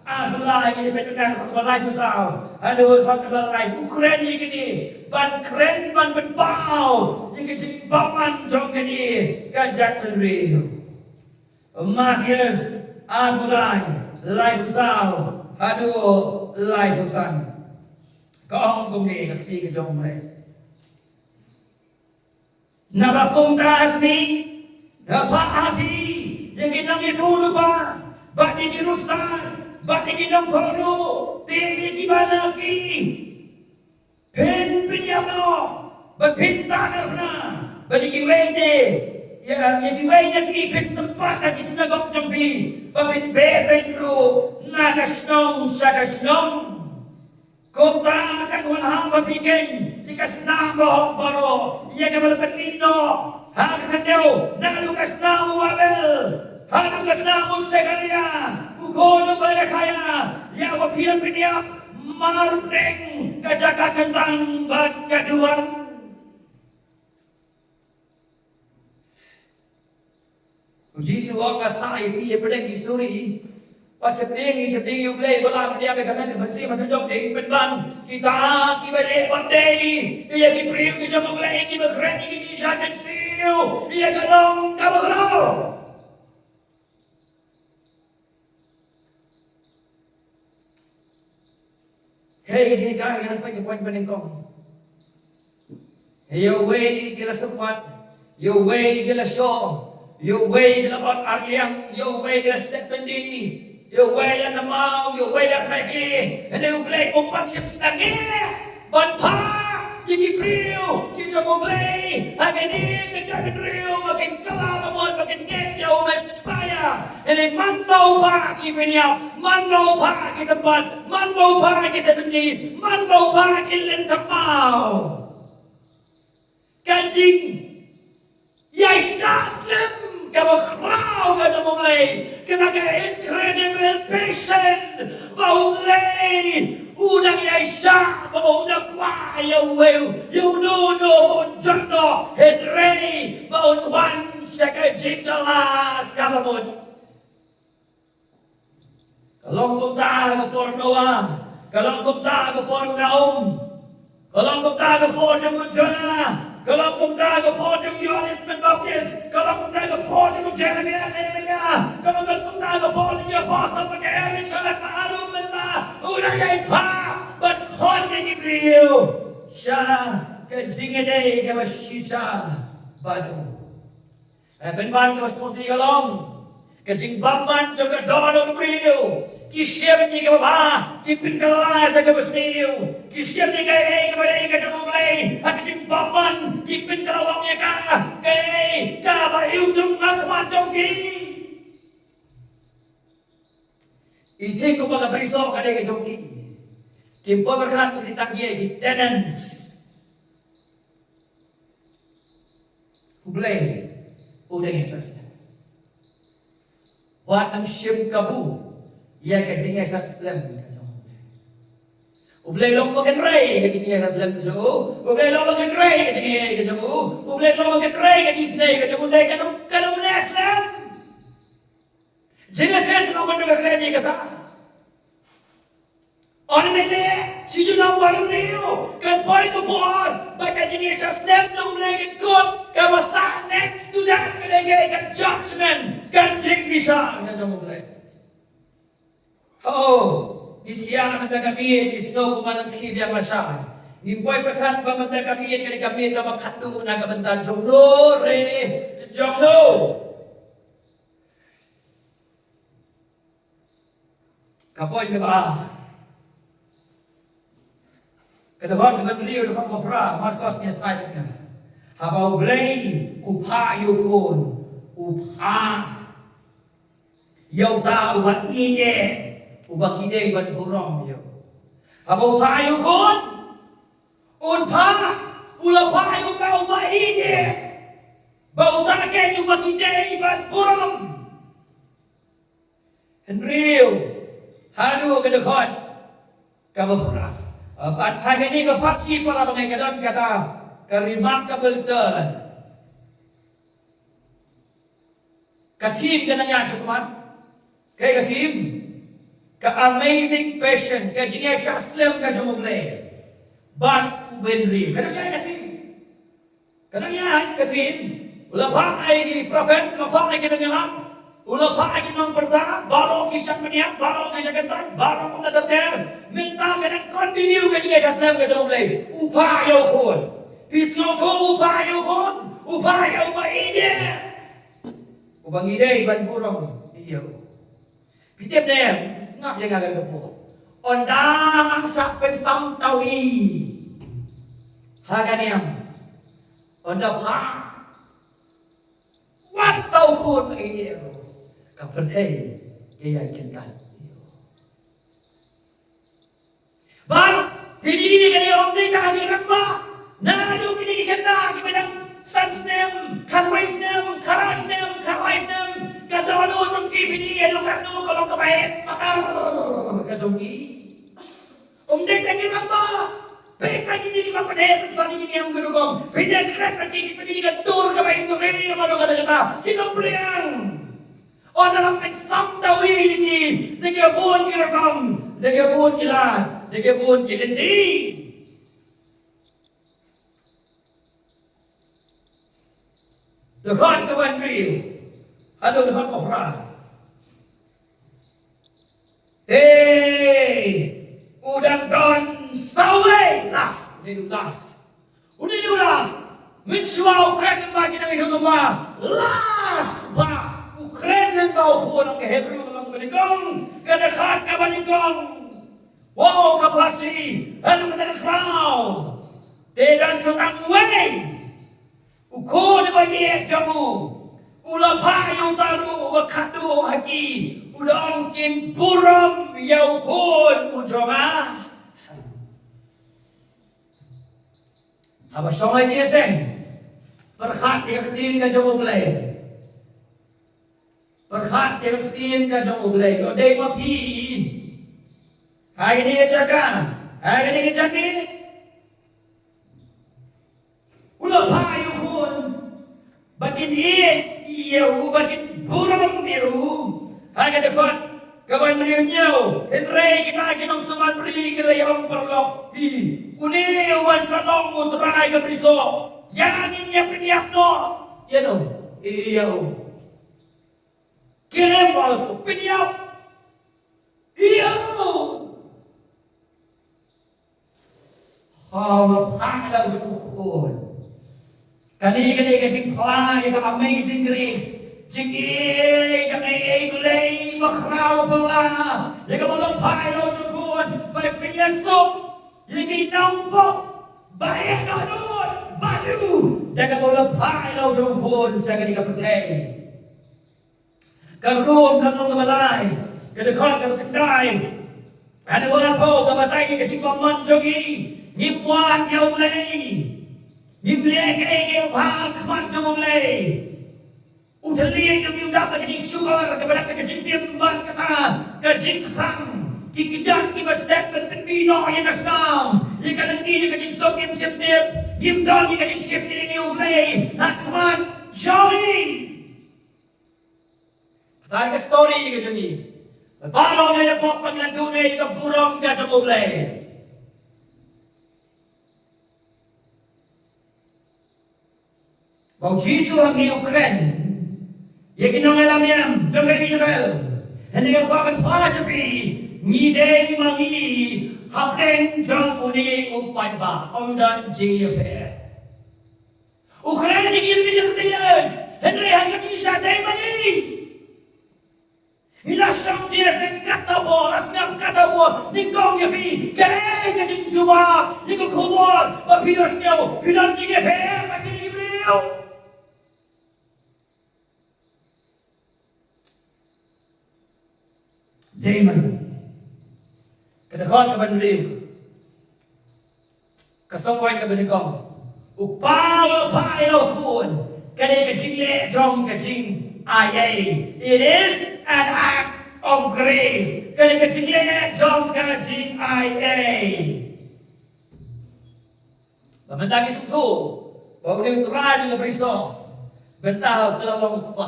arphew lai, ngi peit na ka dkhot kaba laiphew saw haduh dkhot kaba lai. U kren ïa kine, ban kren ban pynpaw ïa ka jingbymman jong kane ka jaitbynriew. U Mathaios arphew lai, laiphew saw haduh laiphew san. Ka ong kumne ka kti ka jong U Blei. Naba kumta ha khmih, nga phah ha phi ïa ki nongïathuhlypa bad ïa ki riewstad bad ïa ki nongthoh ruh, te ïa kiba na ki phin pynïap noh bad phin stad na bneng, bad ïa kiwei de, ïa, ïa kiwei na ki phin sympat ha ki synagog jong phi, bad phin beh beiñ ruh na ka shnong sha ka shnong. Kumta kan wan ha ba phi khein ïa ka snam bahok baroh, ïa kaba la pynmih noh ha ka khyndew, naduh ka snam u Abel haduh ka snam u Sekaria, u khun u Berekhia, ïa uba phi la pynïap marpdeng ka jaka kyntang bad ka duwan. U Jisu u ong, nga phah ïa phi ïa pdeng ki suri. Wat sheptieng, sheptieng ïa U Blei, ba la pynïap ïa ka met ka mynsiem ha ka jong phi, pynban kita kiba leh bymdei ïa ki briew ki jong U Blei, kiba kren ïa ki jingshisha, kin siew ïa ka long kaba khraw. Hei, ka jinghikai, ngan pynpaw ka point ba nyngkong. Ïa uwei ki la sympat, ïa uwei ki la shoh, ïa uwei ki la ot ar liang, ïa uwei ki la set byndi, ïa uwei la namaw, ïa uwei la khrai khlieh. Hynrei U Blei um pat shym sangeh ban phah ïa ki briew ki jong U Blei ha kane ka jaitbynriew ba kin kylla ka mut, ba kin ngeit ïa u Messaïah. Hynrei man ba u phah ki pynïap, man ba u phah ki sympat, man ba u phah ki set byndi, man ba u phah ki lynthem maw, ka jingïaishah slem kaba khraw ka jong U Blei, kata ka incredible patience ba U Blei u dang ïaishah, ba um da kwah ïa uwei, ïa uno uno ba un jot noh, hynrei ba un wan sha ka jingkylla kaba mut. Ka long kumta ka por Noah, ka long kumta ka por u Nahum, ka long kumta ka por jong u Jonah, ka long kumta ka por jong u Ïoannis Pynbaptis, ka long kumta ka por jong u Jeremiah, Nehemiah, ka long kumta ka por jong u Apostle Paul, Richard, Mahalu mynta, u dang ïai phah ban khot ïa ki briew sha ka jingïadei kaba shisha bad u. Eh, pynban kaba sngewsih ka long, ka jingbymman jong ka dohnud u briew. Ki shim ïa kaba bha, ki pynkylla sha kaba sniew. Ki shim ïa kaei kaba dei ka jong U Blei ha ka jingbymman, ki pynkylla ïa ka, kaei kaba I thik kumba ka pyrshah ka dei ka jong ki. Kim poi pyrkhat ki tang ki, ki tenants. U Blei u dang ïa sa slem. Wat ym shim kabu ïa ka jingïasaslem ka jong U Blei. U Blei long ba kynrei ka jingïasaslem ka jong u. U Blei long ba kynrei ka jingïaid ka jong u. U Blei long ba kynrei ka jingisynei ka jong u. Dei ka dong ka dong ne slem. Genesis long ba kynrei ni kata. Ong ne le, shi ju nong ba riew kan poi ka por ba ka jingïasaslem jong U Blei kan kut, kaba sah next to that ka dei ka judgment, ka jingbishar ka jong U Blei. Ho, ngi ïa mynta ka miet ngi sngewbha ban khie biang lashai. Ngim poi pyrkhat ba mynta ka miet ka dei ka miet kaba khatduh na ka bynta jong no re jong no. Ka point kaba ar. Ka dkhot kaba hynriew, dkhot kaba phra, Markos ka thait ka. Haba U Blei u phah ïa u khun, u phah ïa uta uba ïeit, uba ki dei ban burom ïa u. Haba u phah ïa u khun, un phah, u la phah ïa uta uba ïeit, ba uta keiñ uba ki dei ban burom. Hynriew, haduh ka dkhot kaba phra. Bad ha kane ka pharshi para bangeit ka don kata ka remarkable turn. Ka theme ka nang ïa sha khmat. Kaei ka theme? Ka amazing passion, ka jingïasaslem ka jong U Blei bad u bynriew. Ka nang ïa ka theme. Ka nang ïa ka theme. U la phah ïa ki prophet, u la phah ïa ki nongïalam, u la phah ïa ki nongpyrta, baroh ki shah bniat, baroh ki shah kyntait, baroh kumta ter ter. Mynta ka nang continue ka jingïasaslem ka jong U Blei. U phah ïa u khun. Phi sngewthuh, u phah ïa u khun, u phah ïa uba ïeit, uba ngi dei ban burom ïa u. Phi tip ne, sngap ïa nga ka por. Ynda la shah pynsam tawi ha ka niam, ynda phah wat sa u khun ïa u, ka pyrthei ka ïa kyntait. Bad phi dei ka dei ong te ka dei rangbah. Naduh phi dei ka dei kiba dang san snem, khatwei snem, khatar snem, khatar snem, ka dohnud jong ki phi dei ïa dohnud ka long kaba heh sah ka jong ki. Ym dei tang ki rangbah, phi ka dei kiba pynheh pynsan ïa ki niam ki rukom, phi dei ka dei ki phi dei ka dur kaba ïa ki dur kaba ïa ki dur kaba ïa ki dur. Ki nongpynïaid. Ynda la pynsam tawi ïa ki da ki bun ki rukom, da ki bun ki lad, da ki bun ki lynti. Dkhot kaba hynriew haduh dkhot kaba phra. Te u dang don sawei, last, une u last. Une u last, mynshuwa u kren lyngba ki nongïathuhlypa, last, ba u kren lyngba u khun. Ka Hebru ka long kaba nyngkong, ka dkhot kaba nyngkong. Wow, ka pharshi haduh ka dkhot kaba phra. Te don sa tang uwei u khun uba ïeit jong u. U la phah ïa uta ruh uba khatduh ha ki, u da ong, kin burom ïa u khun u jong nga. Haba shong ha jingïaseng, pyrkhat ïa ka ktien ka jong U Blei. Pyrkhat ïa ka ktien ka jong U Blei. Ïoh dei ma phi ha kane ka jaka, ha kane ka jaka. U la phah ïa u khun ba kin ïeit ïa u, ba kin burom ïa u. Ha ka dkhot kaba hynriew, hynrei kita ki nongsumar briew ki la ïa ong paralok, phi, une u wan sa long u trai ka pyrshah, ïa ngin ïa pynïap noh ïa u, ïa u. Kirim also pynïap ïa u. Haba phah ïa u jong u khun. Kane, kane ka jingphla ïa ka Amazing Grace. Jingïeit, ka jingïeit Blei bakhraw pla. Ïa kaba la phah ïa u jong u khun. Ba dei pynïasuk ïa ki nongpop ba ïa dohnud bad u. Da kaba la phah ïa u jong u khun sha kane ka pyrthei. Ka Rom ka lynnong kaba lai, Ka dkhot kaba khyndai haduh kaba laiphew ka batai ïa ka jingbymman jong ngi. Ngim wad ïa U Blei. Ngim leh kaei kaei ha khmat jong U Blei. U thylliej jong ngi u dap da ka jingshukor kaba dap da ka jingtim bad kata ka jingkhang. Ki kjat kiba step ban pynmih noh ïa ka snam, ïa ka lynti, ïa ka jingsuk, ngim shym tip. Ngim don ïa ka jingsheptieng ïa U Blei ha khmat jong ngi. Kata ka story ka jong ngi. Baroh ngi la pop ba ngi la duh ïa ka burom ka jong U Blei. Ba U Jisu hangne u kren ïa ki nongïalam ïam jong ka Israel. Hynrei u kwah ban phla sha phi, ngi dei ma ngi hapdeng jong une u paidbah, ym don jingïapher. U kren ïa ki ïa ki jingthiah, hynrei ha ka jingshisha dei ma ngi. Ngi la shong tiar seng katto katne, la sngap katto katne, nyngkong ïa phi, kaei ka jingjubab ïa ka khubor ba phi la sngew phi don jingïapher bad kine ki briew? Dei ma ngi. Ka dkhot kaba hynriew. Ka song wai kaba nyngkong. U Kpa u la phah ïa u Khun. Ka dei ka jingleh jong ka jingaiei. It is an act of grace. Ka dei ka jingleh jong ka jingaiei. Ba mynta ngi sngewthuh ba une u Trai jong ka barisoh, mynta u la long u Kpa,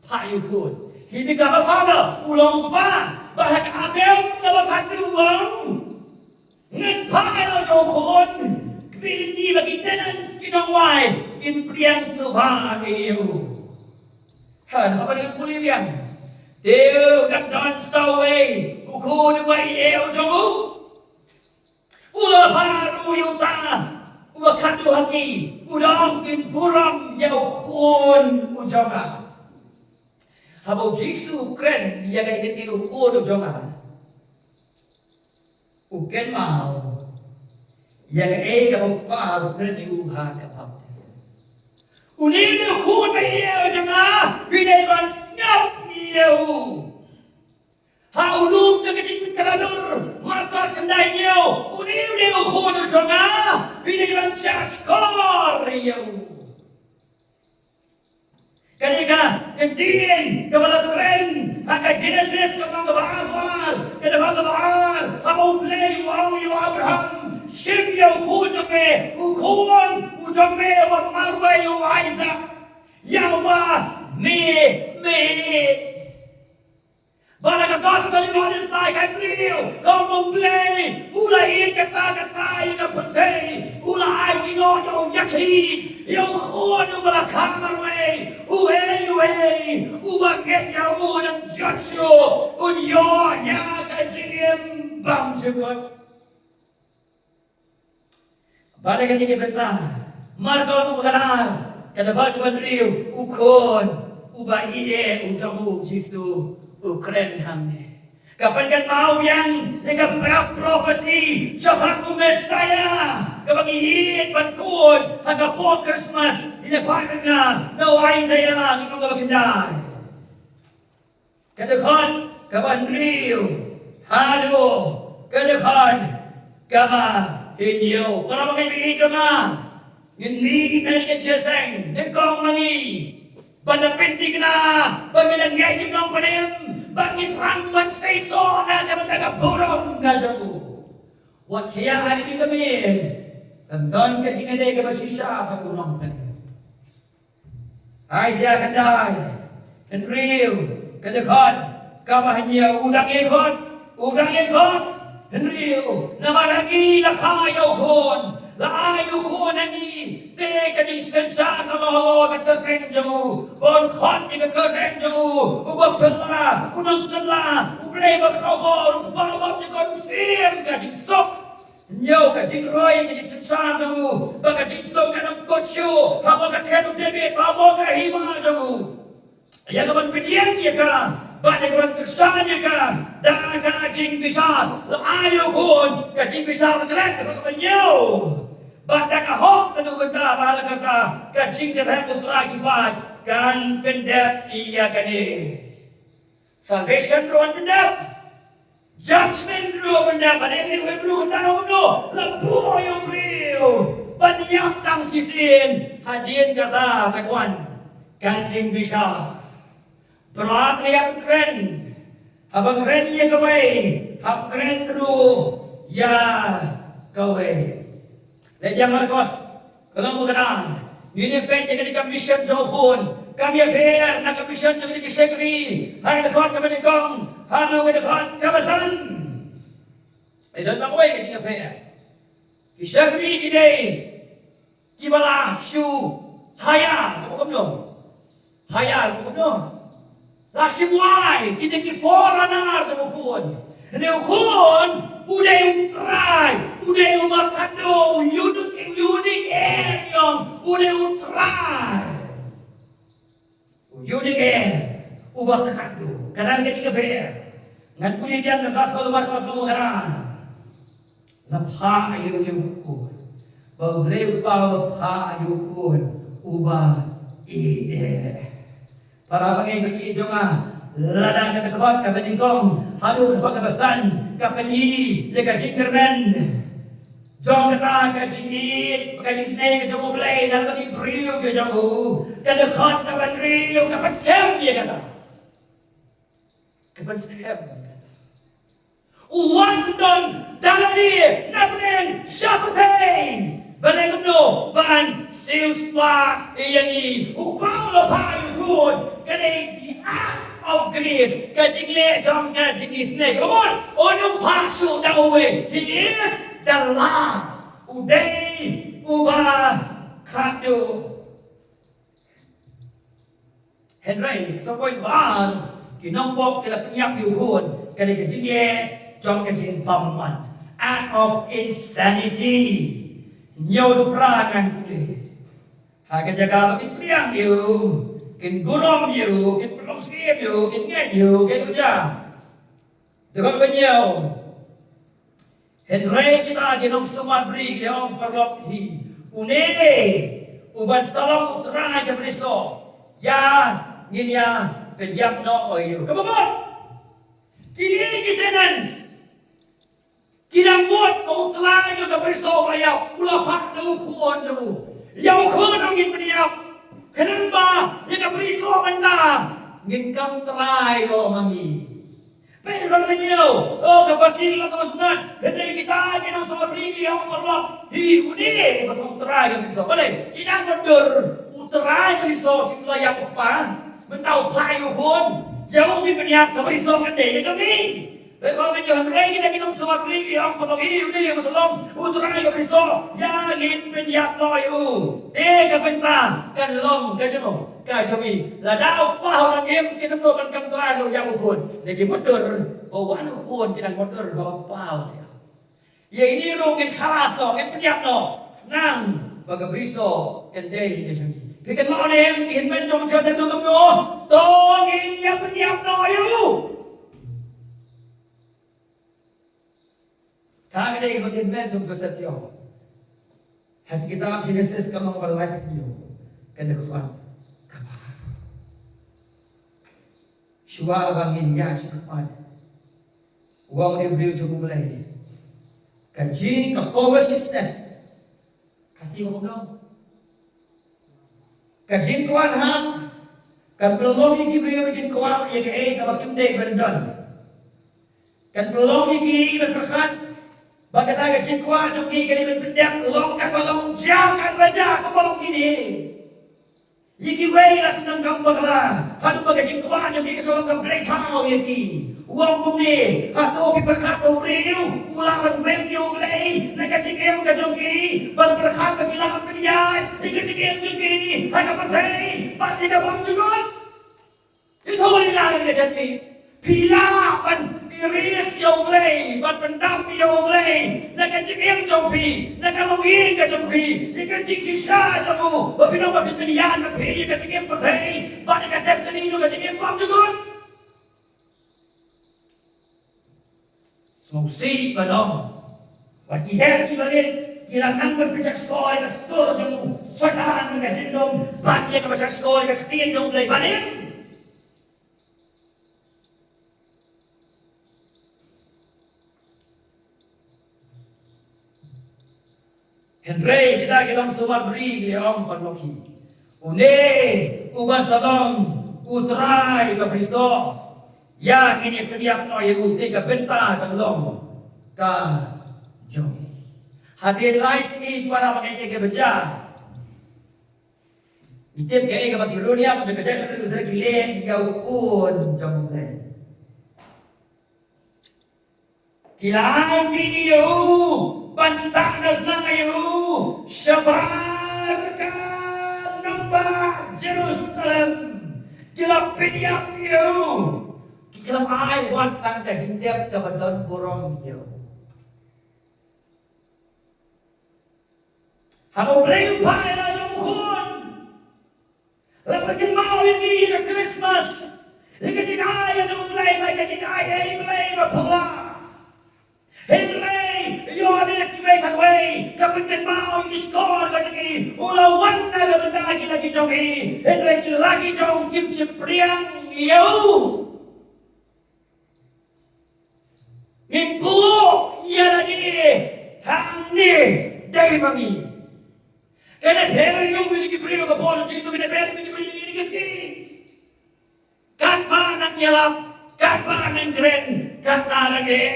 phah ïa u Khun. He became a father, u long u Kpa. Ba ha ka Adam kaba khatduh u ong, ngan phah ïa u Khun. Kmie lynti ba ki tenants, ki nongwai, kin pdiang sngewbha ïa u. Ha, haba ngi pule biang, te u dang don sa uwei u khun uba ïeit jong u. U la phah ruh ïa uta uba khatduh ha ki, u dang kin burom ïa u Khun u jong nga. Haba u Jisu u kren ïa ka ïeit u Khun u jong nga, u kynmaw ïa kaei kaba u Kpa u kren ïa u ha ka baptisma. Une u dei u Khun ba ïeit jong nga, phi dei ban sngap ïa u. Ha u lum jong ka jingkyrkhu, Markos khyndai hynñiew, une u dei u Khun u jong nga, phi dei ban shahshkor ïa u. Kane ka ktien kaba la kren ha ka Genesis ka lynnong kaba arphew ar, ka dkhot kaba ar, haba U Blei u ong ïa u Abraham, shim ïa u khun jong me, u khun u jong me uba marwei, u Isaak, ïa uba me, me Ba la ka Gospel Ïoannis lai ka briew, ka ong U Blei u la ïeit kata kata ïa ka pyrthei, u la ai ki nongïakhih ïa u Khun uba la kha marwei, uei uei uba ngeit ïa u, un ym jot shuh, un ïoh ïa ka jingim bymjukut. Bad ha kane ka bynta, Markos u ba khatar, ka dkhot kaba hynriew, u Khun uba ïeit u jong u Jisu u kren hangne. Ka pynkynmaw biang ïa ka prophecy shaphang u Messiah kaba ngi ïeit ban kut ha ka por Christmas, ïa ka por na u Isaiah lynnong kaba khyndai. Ka dkhot kaba hynriew haduh ka dkhot kaba hynñiew. Para bangeit jong nga, ngin mih na ka jingïaseng nyngkong ma ngi, ban da pynthikna ba ngi la ngeit ïa u Nongpynim, ba ngi thrang ban seisoh na ka bynta ka burom ka jong u. Wat khia ïa ka mih, kan don ka jingïadei kaba shisha bad u Nongpynim. Isaiah khyndai hynriew, ka dkhot kaba hynñiew, u dang ïakhot, u dang ïakhot hynriew, namar ha ngi la kha ïa u Khun, la ai ïa u Khun ha ngi, te ka jingsynshar ka long halor ka kyrteng jong u, ban khot ïa ka kyrteng jong u, uba phylla, u nongsylla, U Blei ba khraw bor, u Kpa uba ïakut, u Syiem ka jingsuk. Hynñiew, ka jingroi ka jingsynshar jong u, ba ka jingsuk kan ym kut shuh, ha ka khet u David, ba mo ka hima jong u. Ïa kaban pynïeng ïa ka, bad ïa kaban kyrshan ïa ka da ka jingbishar. La ai ïa u Khun ka jingbishar, ka dkhot kaba hynñiew. Bad da ka hok ka dei bynta ba la kata, ka jingjyrhem u Trai ki paid kan pyndep ïa kane. Salvation ruh yn pyndep. Judgment ruh yn pyndep. Bad ïa kane u briew u ong kumno? La buh ïa u briew ban ïap tang shisien hadien kata, te ka wan ka jingbishar. Baroh arngut ïa kren. Haba kren ïa kawei, hap kren ruh ïa kawei. Leit ïa Markos, ka lynnong ba khyndai. Ngin ïa peit ïa kane ka mission jong u khun. Kam ïapher na ka mission jong kane ka shakri ha ka dkhot kaba nyngkong haduh ka dkhot kaba san. Ai don tang kawei ka jingïapher. Ki shakri ki dei kiba la shu hire, kaba kumno? Hire, kaba kumno? La shim wai, ki dei ki forerunner jong u khun. Hynrei u khun u dei u trai, u dei uba khadduh, u unique, u unique heir, u dei u trai. U unique heir, uba khadduh. Kata ka jingïapher. Ngan pule biang ka Gospel u Markos lynnong ba khyndai. La phah ïa une u khun. Ba U Blei u Kpa u la phah ïa u khun uba ïeit. Para bangeit ba ïeit jong nga, lada ka dkhot kaba nyngkong haduh ka dkhot kaba san ka pyni ïa ka jingkyrmen jong kata ka jingïeit, ka jingisynei ka jong U Blei na ka bynta ki briew ka jong u, ka dkhot kaba hynriew ka pynskhem ïa kata. Ka pynskhem ïa kata. U wan don da lade na bneng sha pyrthei. Balei kumno? Ban siewspah ïa ngi. U Kpa u la phah ïa u khun. Ka dei the act of grace. Ka jingleh jong ka jingisynei. Ka mut un ym phah shuh da uwei. He is the last. U dei uba khadduh. Hynrei sa point ba ar, ki nongpop ki la pynïap ïa u khun, ka dei ka jingleh jong ka jingbymman. Act of insanity. Hynñiew haduh phra ngan pule. Ha ka jaka ba kin pdiang ïa u, kin burom ïa u, kin pynlong syiem ïa u, kin ngeit ïa u, kin kyrja. Dkhot ba hynñiew. Hynrei kita ki nongsumar bri ki ong paralok hi, une uban sa long u trai ka brisoh, ïa ngin ïa pynïap noh ïa u. Kaba mut kine ki tenants ki dang mut ba u trai ka brisoh u la ïap, u la phah da u khun jong u. Ïa u khun ong ngin pynïap. Khnang ba ïa ka brisoh mynta ngin kam trai noh ma ngi. Peit ba la hynñiew. Oh, ka pasi la ka snat. Hynrei kita ki nongsumar bri ki ong paralok hi, une uba sa long u trai ka brisoh. Balei? Ki nang mutdur u trai ka brisoh shu la ïap u kpa. Mynta u phah ïa u khun. Ïa u ngin pynïap, ka brisoh kan dei ïa jong ngi. Peit ba la hynñiew. Hynrei kita ki nongsumar bri ki ong paralok hi, une uba sa long u trai ka brisoh, ïa ngin pynïap noh ïa u. Te ka bynta kan long ka jong u, ka jong ngi. Lada u kpa u nang im, kin ym duh ban kam trai ïa u khun. Lada ki mutdur ba u wan u khun, ki nang mutdur ba u kpa u ïa. Ïa ine ruh ngin khalas noh, ngin pynïap noh. Nang ba ka brisoh kan dei ka jong ngi. Phi kynmaw ne em ki hynmen jong u Joseph, nang kumno? To ngin ïa pynïap noh ïa u. Ka dei ba ki hynmen jong u Joseph ïa u. Ha ka kitab Genesis ka lynnong ba laiphew hynñiew, ka dkhot kaba ar. Shuwa ba ngin ïaid shakhmat, u ong ïa u briew jong U Blei, ka jing, ka covetousness, ka jing kumno? Ka jingkwah ha, kan pynlong ïa ki briew ba kin kwah ïa kaei kaba kim dei ban don. Kan pynlong ïa ki ban pyrkhat ba kata ka jingkwah jong ki ka dei ban pyndep, long kaba long jia, kan ba jia, kaba long kine. Ïa kiwei la pyndonkam bakla haduh ba ka jingkwah jong ki ka long ka blei thaw ïa ki. U ong kumne, hato phi pyrkhat ba u briew u lah ban weng ïa U Blei na ka jingim ka jong ki, ban pyrkhat ba ki lah ban pynïaid ïa ka jingim jong ki ha ka pyrthei bad ïa ka bymjukut? Ito ïa la ka jingim. Phi lah ban erase ïa U Blei, ban pyndam ïa U Blei na ka jingim jong phi, na ka longïing ka jong phi, ïa ka jingshisha jong u, ba phin ong ba phin pynïaid ïa phi ïa ka jingim pyrthei bad ïa ka destiny jong ka jingim bymjukut. Sngewsih ba dang, ba ki heh ki barit ki la nang ban pynjah shkor ïa ka stur jong u Soitan, ka jingdum, bad ïa kaba jah shkor ïa ka ktien jong U Blei ban im. Hynrei kita ki long sumar bri ki ong paralok hi, une uba sa long u Trai ka brisoh, ïa ngin ïa pynïap noh ïa u, te ka bynta ka long ka jong ngi. Hadien lai sngi para bangeit, ïa ka bynta ngi tip kaei kaba ki run ïap jong ka jaitbynriew Israel, ki leh ïa u khun jong U Blei. Ki la ai ïa u ban sah na sngi ïa u shabar ka nongbah Jerusalem. Ki la pynïap ïa u. Ki la ai wat tang ka jingtip kaba don burom ïa u. Haba U Blei u phah ïa la u khun, la pynkynmaw ïa ngi ïa ka Christmas, ïa ka jingai ïa U Blei, ïa ka jingai ïa U Blei ba pura. Hynrei ïa u Blei kawei ka pynkynmaw ïa ki shkor ka jong ngi, u la wan na ka bynta ki la ki jong ngi. Hynrei ki la ki jong kim shym pdiang ïa u. Ngin buh ïa lade hangne dei ma ngi. Ka dei ïa u, ïa ki briew ba bun, ki tu ki dei ïa ki briew ïa ki ski. Katba nang ïalap, katba nang kren, kata dang eh,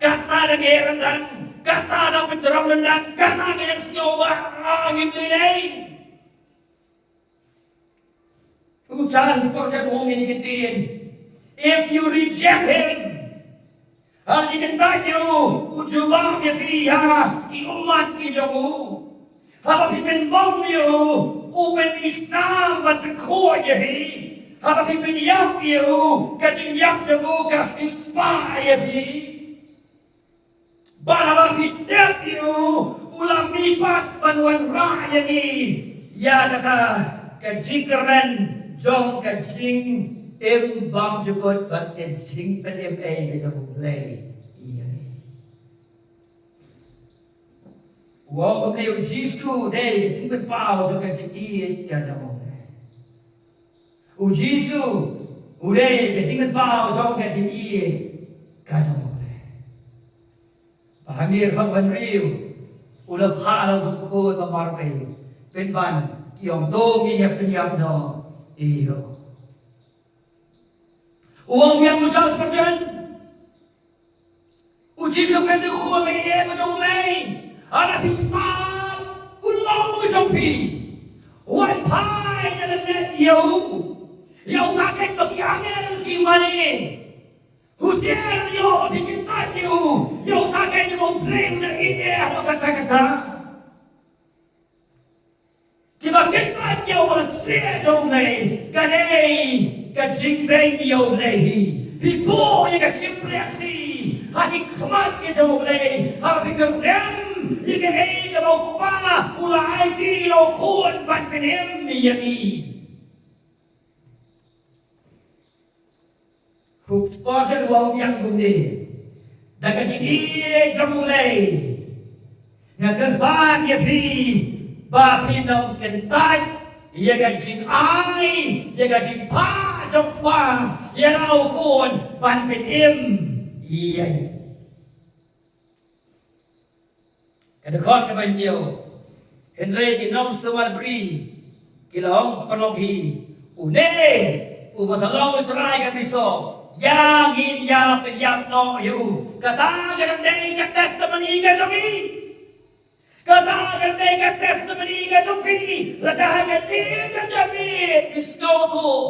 kata dang eh ryndang, kata dang pynjrong ryndang, kata dang ïa sngew ba ngin dei. U Charles Spurgeon u ong ïa ngi ktien, if you reject him, ha ki kynta ïa u, u jubab ïa phi ïa ki ummat ki jong u. Haba phi pynbom ïa u, u pynbishna bad pynkhuid ïa phi. Haba phi pynïap ïa u, ka jingïap jong u ka siewspah ïa phi. Bad haba phi tep ïa u, u la mihpat ban wanrah ïa ngi ïa kata ka jingkyrmen jong ka jingim bymjukut bad ka jingpynim ei ka jong U Blei ïa ngi. U ong kumne, U Jisu u dei ka jingpynpaw jong ka jingïeit ka jong U Blei. U Jisu u dei ka jingpynpaw jong ka jingïeit ka jong U Blei. Ba ha miet hynriew u la phah la u khun ba marwei, pynban ki ong to ngin ïa pynïap noh ïa u. U ong ïa u Charles Spurgeon, U Jisu Khrist u khun ba ïeit ka jong U Blei. Haba phi sumar, u long u jong phi. Wat phai na lyndet ïa u, ïa uta keiñ ba ki angel ki mane. Husiar ïa u, phi kyntait ïa u, ïa uta keiñ ba U Blei u da ïeit ïa u kata kata. Kiba kyntait ïa u ba la sdang jong U Blei, ka dei ka jingbeiñ ïa U Blei hi. Phi buh ïa ka shympriahti ha ki khmat ki jong U Blei, haba phi kyrmen ïa kaei kaba U Kpa u la aiti ïa u Khun ban pynim ïa ngi. Hooper u ong biang kumne, da ka jingïeit jong U Blei nga kyrpad ïa phi ba phin ym kyntait ïa ka jingai, ïa ka jingphah jong U Kpa ïa la u Khun ban pynim ïa ngi. Ka dkhot kaba hynñiew. Hynrei ki nongsumar bri ki la ong paralok hi, une uba sa long u trai ka brisoh, ïa ngin ïa pynïap noh ïa u. Kata ka dang dei ka testimony ka jong ngi. Kata ka dang dei ka testimony ka jong phi. Lada ha kane ka jingmut phi sngewthuh,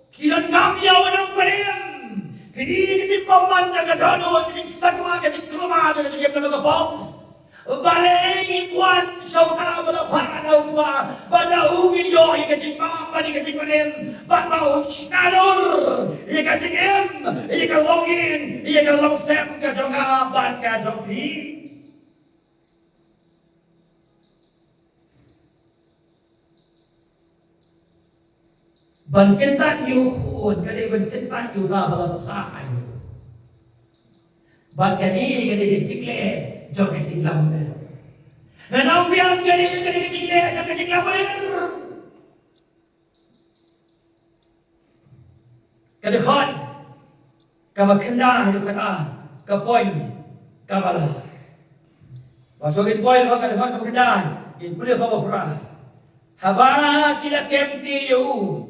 phi donkam ïa u nongpynim, phi i ka jingbymman jong ka dohnud, ka jingsakma, ka jingkhlem, ka jingim na ka bok. Balei ngin wan sha uta uba la phah na U Kpa, ba da u ngin ïoh ïa ka jingmap bad ïa ka jingpynim, bad ba un shna dur ïa ka jingim, ïa ka longïing, ïa ka longsem ka jong nga bad ka jong phi. Ban kyntait ïa u Khun ka dei ban kyntait ïa uta uba la phah ïa u. Bad kane ka dei ka jingleh jong ka jinglamler. Nga ong biang, kane ka dei ka jingleh jong ka jinglamler. Ka dkhot kaba khyndai, ka dkhot, ka point kaba lai. Ba shu ngin poi ha ka dkhot kaba khyndai, ngin pule ha kaba phra. Haba ki la kem kti ïa u,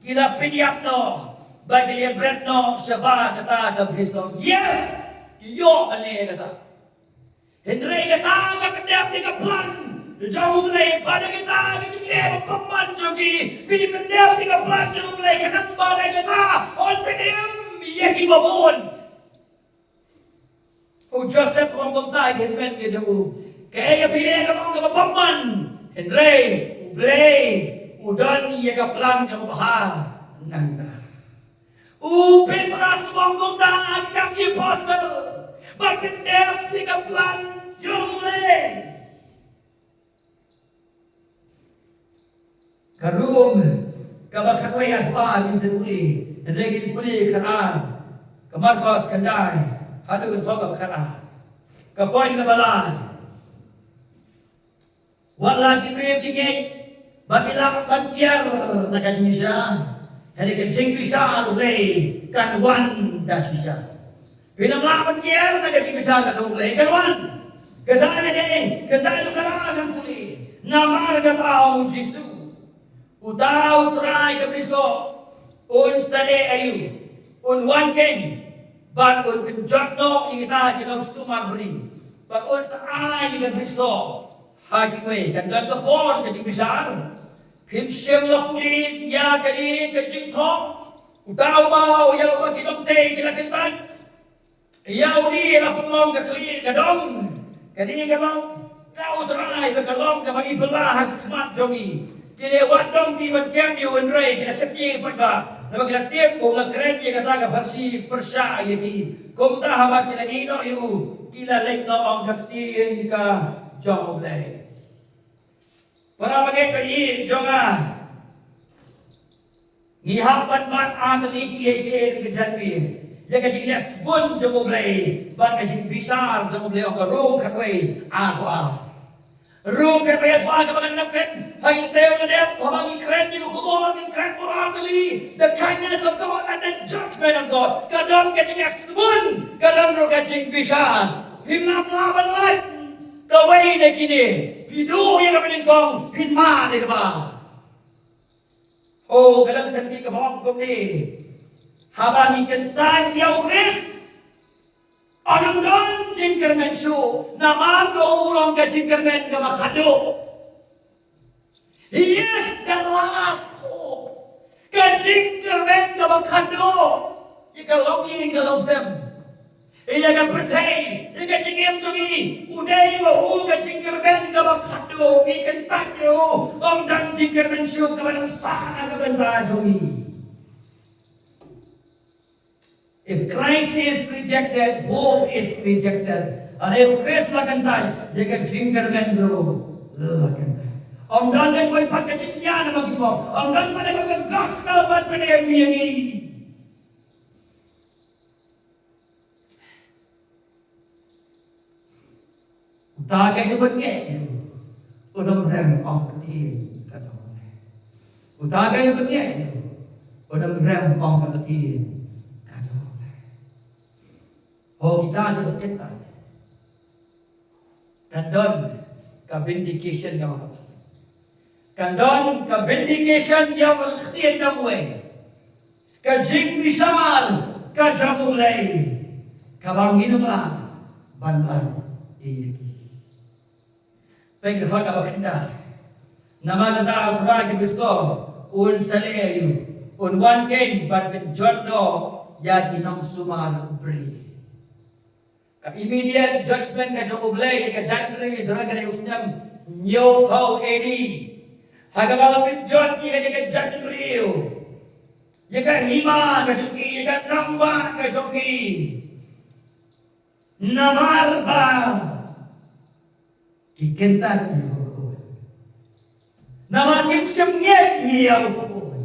ki la pynïap noh, bad ki la ïabret noh shabar kata ka brisong. Yes! Ki ïoh ban leh kata. Hynrei kata ka pyndep ïa ka plan jong U Blei, ba da kita ki jingleh bymman jong ki, phi pyndep ïa ka plan jong U Blei, khnang ba da kita un pynim ïa kiba bun. U Joseph u ong kumta ha ki hynmen ki jong u, kaei kaba phi leh ka long kaba bymman, hynrei U Blei u don ïa ka plan kaba bha nangta. U Petros u ong kumta ha Kam ki Apostol, ba pyndep ïa ka plan jong U Blei. Ka Rom kaba khatwei, arphew ar ngin sa pule, hynrei ngin pule khatar. Ka Markos khyndai haduh ka dkhot kaba khatar. Ka point kaba lai. Wat la ki briew ki ngeit ba ki lah ban kiar na ka jingbishar, hynrei ka jingbishar U Blei kan wan da shisha. Phin ym lah ban kiar na ka jingbishar ka jong U Blei, kan wan. Kata ka dei, kata ka dei ka pule. Namar kata ong u Jisu, uta U Trai ka brisoh un sa leh aïu? Un wan keiñ bad un pynjot noh ïa kita ki nongsumar briew, bad un sa ai ïa ka brisoh ha kiwei. Kan don ka por ka jingbishar. Phim shym la pule ïa kane ka jingthoh? Uta uba u ïa uba ki nongtei ki la kyntait. Ïa une la pynlong ka khlieh ka dong. Kane ka long na U Trai, ba ka long kaba i phylla ha khmat jong i. Ki la wad dong ki ban kem ïa u, hynrei ki la sheptieng paidbah, naba ki la tip ba u la kren ïa kata ka pharshi pyrshah ïa ki. Kumta haba ki la ïeh noh ïa u, ki la leit noh ong ka ktien ka jong U Blei. Para bangeit ba ïeit jong nga, ngi hap ban bat artylli kiei kiei ki jait miet ïa ka jingleh sbun jong U Blei bad ka jingbishar jong U Blei, ong ka Rom khatwei arphew ar. Rom khatwei arphew ar kaba ngan nang kren ha ïing te u nadep, haba ngi kren ïa u khubor, ngi kren bor artylli, the kindness of God and the judgment of God. Ka don ka jingleh sbun, ka don ruh ka jingbishar. Phim lah ban lait kawei na kine, phi duh ïa kaba nyngkong, phin mad ïa kaba. Oh, ka dang kynti kaba ong kumne. Haba ngi kyntait ïa U Khrist, ym don jingkyrmen shuh, namar ba u long ka jingkyrmen kaba khadduh. He is the last hope. Ka jingkyrmen kaba khadduh ïa ka longïing ka longsem, ïa ka pyrthei, ïa ka jingim jong ngi. U dei ba u ka jingkyrmen kaba khadduh. Ngi kyntait ïa u, ym don jingkyrmen shuh kaba nang sah na ka bynta jong ngi. If Christ is rejected, hope is rejected. Lada U Khrist la kyntait, ïa ka jingkyrmen ruh la kyntait. Ym don kaba pynpat ka jingkyrmen na ma ki pop. Ym don pat ka gospel ban pynim ïa ngi. Uta ka ïa ban ngeit ïa u, un ym rem ong ka ktien ka jong u. Uta ka ïa ban ngeit ïa u, un ym rem ong ka ktien ka jong u. Ho kita ki ba kyntait, kan don ka vindication ïa u. Kan don ka vindication ïa u, ka ktien ïa u. Ka jingbishar ka jong U Blei kaba ngin ym lah ban lait ïa ki. Peit ka dkhot kaba khyndai. Namar kata U Trai ka brisoh un sa leh aïu? Un wan keiñ ban pynjot noh ïa ki nongsumar briew. Ka immediate judgment ka jong U Blei ïa ka jaitbynriew Israel ka dei u snem hynñiewphew A D. Ha kaba la pynjot ïa ka, ïa ka jaitbynriew, ïa ka hima ka jong ki, ïa ka nongbah ka jong ki. Namar ba ki kyntait ïa u khubor. Namar kim shym ngeit ïa u khubor.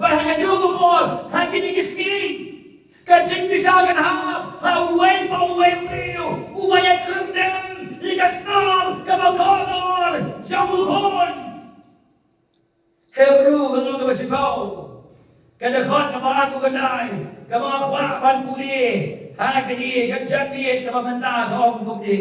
Ba ha kajuh ka por, ha kine ki sngi, ka jingbishar kan hap ha uwei pa uwei u briew uba ïakren ïa ka snam kaba kordor jong u khun. Hebru ka lynnong kaba shiphew, ka dkhot kaba arphew khyndai, kaba nga kwah ban pule ha kane ka janmiet kaba mynta, ka ong kumne.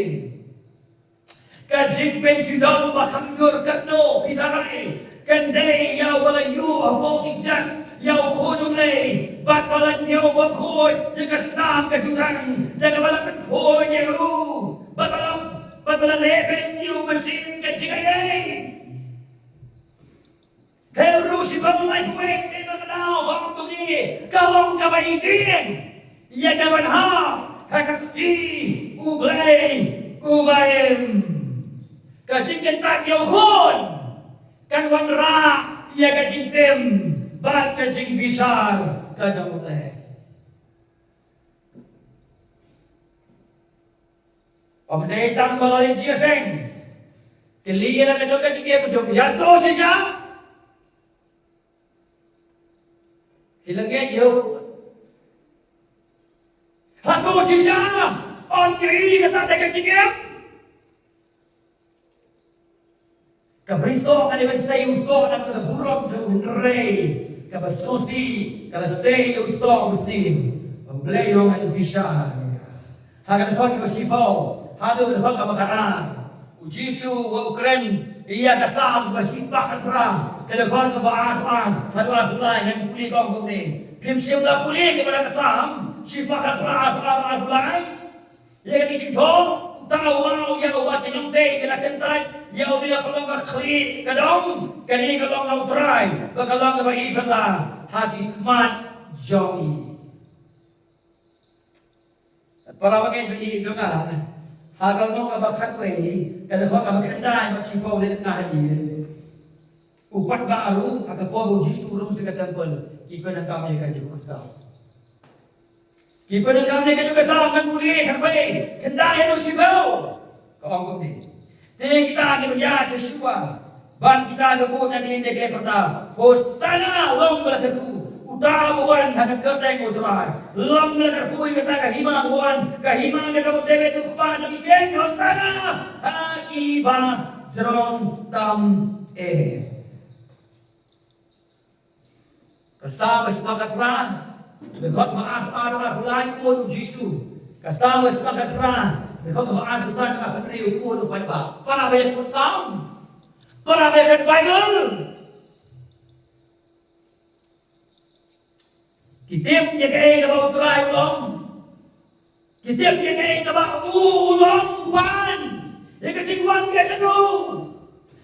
Ka jingpynshittom ba kham jur katno phi tharai kan dei ïa uba la ïuh hapoh ki kjat ïa u Khun U Blei bad ba la ñiew bakhuid ïa ka snam ka jutang da kaba la pynkhuid ïa u bad ba la, bad ba la leh beiñ ïa u mynsiem. Ka jingaiei Hebru shiphew lai phew wei, ka daw ba ong kumne, ka long kaba idiot ïa ka ban hap ha ka kti U Blei uba im. Ka jingkyntait ïa u Khun kan wanrah ïa ka jingtim bad ka jingbishar ka jong U Blei. Ym dei tang ba la leit jingseng. Kylli ïa la ka jong ka jingim ka jong ïa to shisha. Ki la ngeit ïa u. Hato shisha ym ïohi kata da ka jingim? Ka brisoh ka dei ban sei ïa u soh na ka burom jong u, hynrei kaba sngewsih ka la sei ïa u soh u sting. Ba U Blei u ong ngan bishar ïa ka. Ha ka dkhot kaba shiphew haduh ka dkhot kaba khatar, U Jisu u kren ïa ka Salm ba shispah khatphra, ka dkhot kaba arphew ar haduh arphew lai. Ngan pule, ka ong kumne. Phim shym la pule kaba na ka Salm shispah khatphra, arphew ar, arphew lai? Ïa ka jingthoh, uta u maw ïa uba ki nongtei ki la kyntait, ïa une la pynlong ka khlieh ka dong, kane ka long na U Trai, bad ka long kaba ïeit phylla ha ki khmat jong ngi. Para bangeit ba ïeit jong nga, ha ka lynnong kaba khatwei, ka dkhot kaba khyndai bad shiphew leit na hadien. U paidbah ruh ha ka por ba U Jisu u rung sha ka templ, ki pyndonkam ïa ka jingkhuid Salm. Ki pyndonkam ïa ka jingkhuid Salm, ngan pule khatwei, khyndai haduh shiphew. Ka ong kumne. Te kita kiba ïaid sha shuwa bad kita kiba bud nadien ki la pyrta, Hosanna, long ba la kyrkhu uta uba wan ha ka kyrteng U Trai. Long ba la kyrkhu ïa kata ka hima uba wan, ka hima kaba u David u kpa jong ngi u kren, Hosanna ha kiba jrong tam eh. Ka Salm ba shispah khatphra, dkhot ba arphew ar, arphew lai, u kren u Jisu. Ka Salm ba shispah khatphra, dkhot ba arphew san, arphew hynriew, u kren u paidbah. Para ba ïa kut Salm, para ba ïa kut Baibl, ki tip ïa kaei kaba U Trai u long? Ki tip ïa kaei kaba u, u long u pan ïa ka jingwan ka jong u?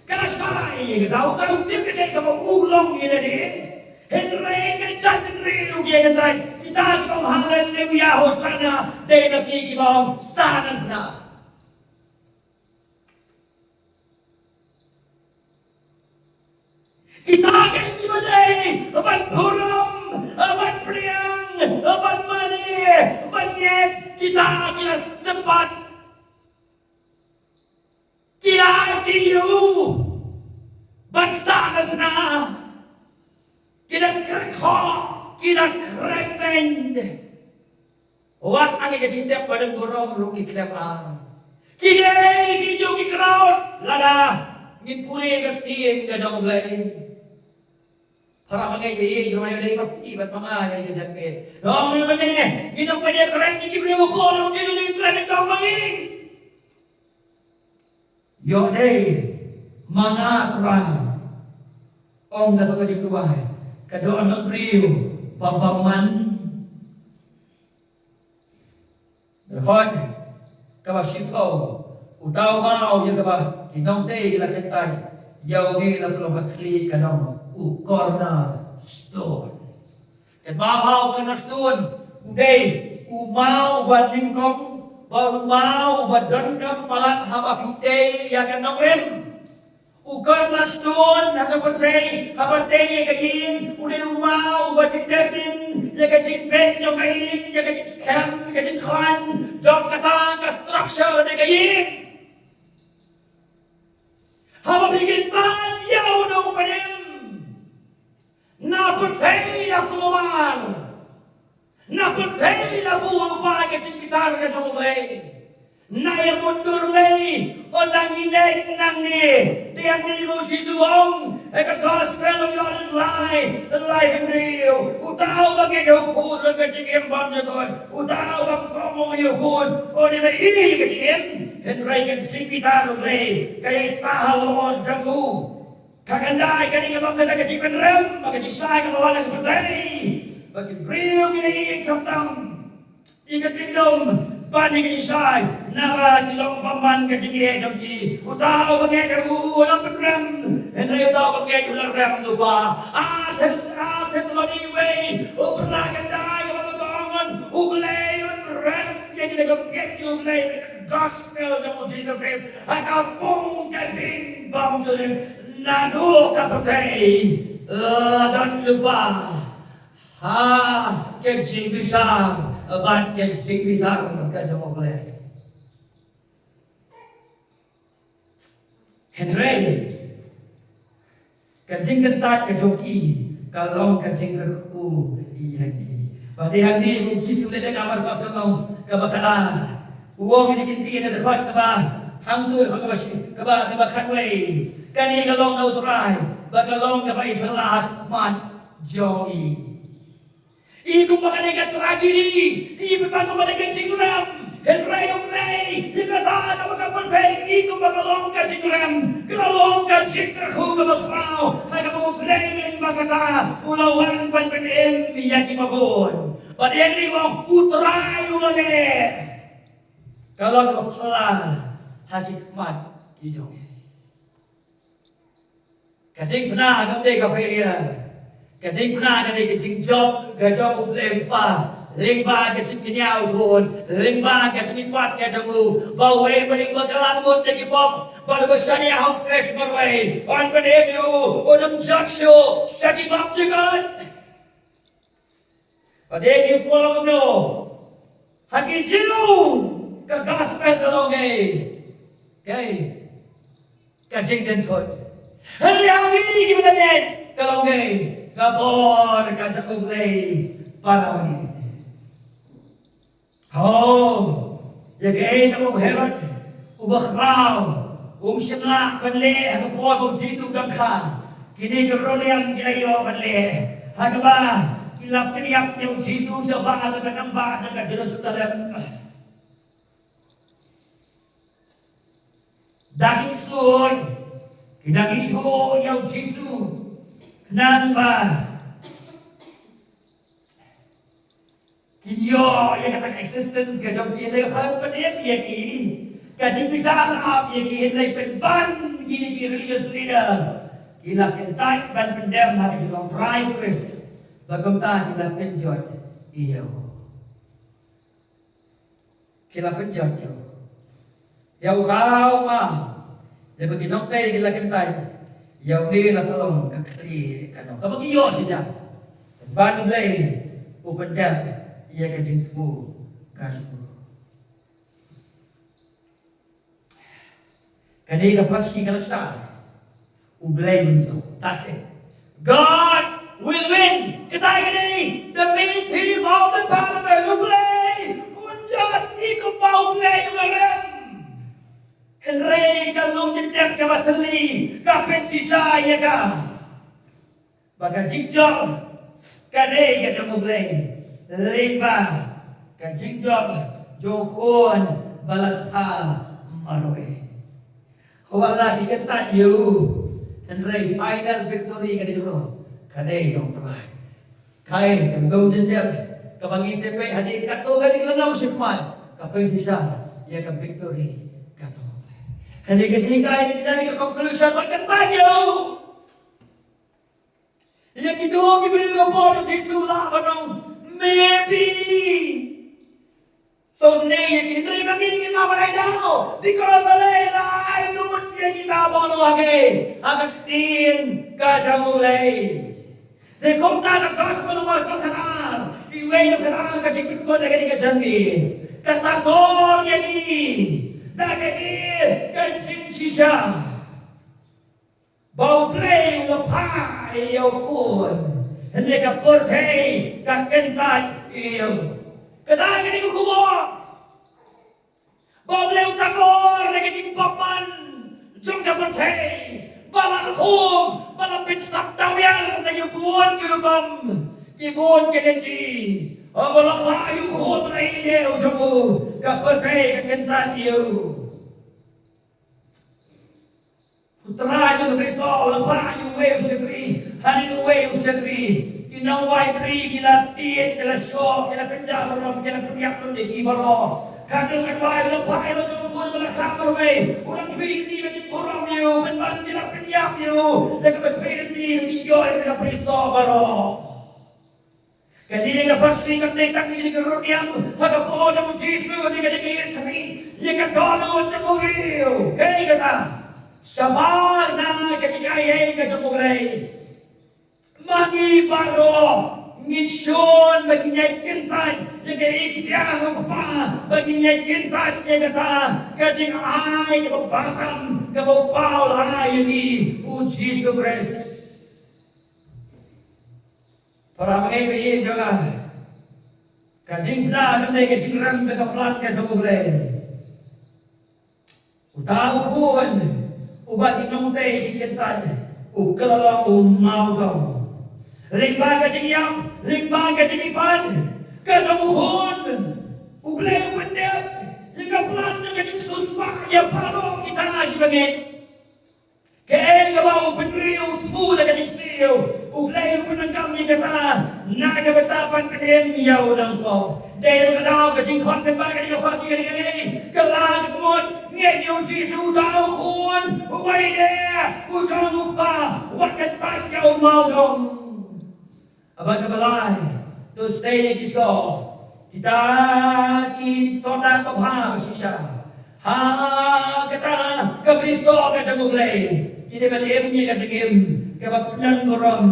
Ka la shai ïa kata, uta u tip ïa kaei kaba u long ïa lade. Hynrei ka jait bynriew ïa kata, kita kiba ong Haleluya, Hosanna, dei na ki kiba ong Sa ngan sna. Kita kiba dei ban burom, ban pdiang, ban mane, ban ngeit, kita ki la sympat, ki la ïohi ïa u ban sah na sna, ki la kren khoh, ki la kren beiñ. Wat hangne ka jingtep ba don burom ruh ki khlem ar. Ki dei ki jong ki crowd lada ngin pule ka ktien ka jong U Blei. Para bangeit ba ïeit, jong nga ïa dei ma phi bad ma nga ïa ka jingtep. Dong ïa mane ngin ym pynïakren ïa ki briew, ko long ki dei kren dong ma ngi. Ïoh dei ma nga Trai, ong kata ka jingduwai ka don na briew ba bymman. Dkhot kaba shiphew, uta u maw ïa kaba ki nongtei ki la kyntait, ïa une la pynlong ka khlieh ka dong, u cornerstone. Kynmaw ba u cornerstone u dei u maw uba nyngkong bad u maw uba donkam palat haba phi tei ïa ka nongrim. U cornerstone ha ka pyrthei, haba tei ïa ka ïing, u dei u maw uba determine ïa ka jingbit jong ka ïing, ïa ka jingskhem, ïa ka jingkhlaiñ jong kata ka structure ne ka ïing. Haba phi kyntait ïa uno u panem, na pyrthei la kulmar, na pyrthei la bun lypa ïa ka jingbitar ka jong U Blei. Na ïa mutdur lei, ynda ngi leit nangne. Te hangne u Jisu u ong ha ka gospel u ïoh lynnong lai, lynnong hynriew, uta uba ngeit ïa u Khun u don ka jingim bymjukut, uta uba ym kohnguh ïa u Khun u dei ban ïoh ïa ka jingim. Hynrei ka jingbitar U Blei ka ïaisah halor jong u. Ka khyndai, kane ka long kata ka jingpynrem, ba ka jingshai ka la wan na ka pyrthei. Ba ki briew ki la ïeng khamtam ïa ka jinglong ban ïa ka jingshai, naba ki long bymman ka jingleh jong ki. Uta uba ngeit ha u u la pynrem, hynrei uta uba ngeit u la rem lypa. Ar Thess-, Ar Thessaloni wei, u phra khyndai, ka long ba ka ong, U Blei un rem ïa kine kiba ngeit ïa U Blei, gospel jong U Jisu Khrist ha ka pung ka ding bymjulip. Naduh ka pyrthei la don lypa ha ka jingbishar bad ka jingbitar ka jong U Blei. Hynrei ka jingkyntait ka jong ki ka long ka jingkyrkhu ïa ngi. Bad dei hangne U Jisu leh da ka Markos ka lynnong kaba khatar, u ong ïa ki ktien na dkhot kaba hangto, kaba shi-, kaba, kaba khatwei. Kane ka long na U Trai, ba ka long kaba i phylla ha khmat jong ngi. I kumba kane ka tragedy, i kumba kane ka jingrem, hynrei U Blei, i kata kaba ka pyrthei, i kumba ka long ka jingrem, ka long ka jingkyrkhu kaba khraw ha kaba U Blei lyngba kata u la wan ban pynim ïa kiba bun. Bad ïa kane u ong U Trai u la leh, ka long kaba phylla ha ki khmat ki jong ngi. Ka diengphna kam dei ka failure. Ka diengphna ka dei ka jingjop ka jong U Blei Kpa lyngba ka jingkñia U Khun, lyngba ka jingmihpat ka jong u, ba uwei pa uwei uba kylla mut na ki pop bad uba shaniah ha U Khrist marwei, yn pynim ïa u, un ym jot shuh sha ki pop jong u. Bad dei u Paul u ong kumno? Ha ki Jiw ka gospel ka long kaei? Kaei? Ka jingdon thut. Hynrei ha ngi kiba la ngeit ka long kaei? Ka bor ka jong U Blei para ngi. Oh, ïa kaei kaba u Herod uba khraw um shym lah ban leh ha ka por ba U Jisu u dang kha? Kine ki roliang ki la ïoh ban leh ha kaba ki la pynïap ïa U Jisu shabar ha ka nongbah jong ka Jerusalem. Da ki suid, ki da ki ithuh ïa U Jisu, khnang ba kin ïoh ïa ka ban existence ka jong ki, hynrei khlem pynim ïa ki, ka jingbishar ap ïa ki, hynrei pynban kine ki religious leader ki la kyntait ban pyndem ha ka jinglong Trai Khrist, ba kumta ki la pynjot ïa u. Ki la pynjot ïa u. Ïa u ka u ma. Ïa ba ki nongtei ki la kyntait. Ïa u ne la ka long ka khlieh ka nong. Kaba ki ïoh shisha. Ban U Blei u pyndep ïa ka jingthmu ka jong u. Kane ka pharshi ka la shah. U Blei un jop. That's it. God will win. Kata ka dei the main theme of the parable. U Blei un jop, i kumba U Blei u la rem. Hynrei ka long jingdep kaba thylli, ka pynshisha ïa ka. Ba ka jingjop ka dei ka jong U Blei. Lyngba ka jingjop jong u Khun ba la kha marwei. Wat la ki kyntait ïa u, hynrei final victory ka dei jong u, ka dei jong u Trai. Kaei ka long jingdep kaba ngi sngewbha hadien katto katne ka lynnong shakhmat, ka pynshisha ïa ka victory ka jong U Blei. Hadien ka jinghikai ka jinghikai ka conclusion, wat kyntait ïa u. Ïa kito ki briew ba bor, Jisu lah ban ong, maybe. So ne ïa ki, hynrei ma ngi ngim lah ban ai daw, because balei la ai lut ïa kita baroh ha ka, ha ka ktien ka jong U Blei. Te kumta ka Gospel u Markos khatar, iwei u khatar ka jingpynkut ïa kane ka jingim. Kata ka tor ïa ngi da kane ka jingshisha. Ba U Blei u la phah ïa u Khun, hynrei ka pyrthei ka kyntait ïa u. Kata ka dei ka khubor. Ba U Blei u takor na ka jingbymman jong ka pyrthei. Ba la khum, ba la pynsap tawiar na ki bun ki rukom, ki bun ki lynti. Ba la phah ïa u Khun ba la ïeit jong u, ka pyrthei ka kyntait ïa u. U Trai jong ka brisbok u la phah ïa uwei u shakri, ha ïa uwei u shakri. Ki nongwai bri ki la tied, ki la shoh, ki la pynjah burom, ki la pynïap lut ïa ki baroh. Katno katwai u la phah ïa u jong u khun ba la khlad marwei, u dang khmih lynti ban burom ïa u, pynban ki la pynïap ïa u da kaba khmih lynti, ki ïoh ïa ka brisbok baroh. Kane ka pharshi kam dei tang ïa ka rud niam ha ka por jong u Jisu, ne ka dei ka ïa ka dohnud jong u briew. Kaei kata? Shabar na ka jingai ei ka jong U Blei. Ma ngi baroh ngin shon ba ngin ïai kyntait ïa ka ïing kadiang u Kpa, ba ngin ïai kyntait ïa kata ka jingai kaba bha tam kaba u Paul u la ai ïa ngi, u Jisu Khrist. Para bangeit ba ïeit jong nga, ka diengphna kam dei ka jingrem jong ka plan ka jong U Blei. Uta u khun uba ki nongtei ki kyntait, u kylla long u mawdong. Lyngba ka jingïap, lyngba ka jingïapan ka jong u khun, U Blei u pyndep ïa ka plan jong ka jingsiewspah ïa baroh kita kiba ngeit. Kaei kaba u bynriew u thmu da ka jingsniew, U Blei u pyndonkam ïa kata na ka bynta ban pynim ïa u nongpop. Dei na ka daw ka jingkhot lyngba kane ka pharshi ka dei, ka la ka mut ngeit ïa u Jisu uta u khun uba ïeit, u jong u Kpa, wat kyntait ïa u mawdong. Bad kaba lai, to stay ïa ki soh. Kita ki soh na ka bha ba shisha. Ha kata ka brisbok ka jong U Blei, ki dei ban im ïa ka jingim kaba pyndem burom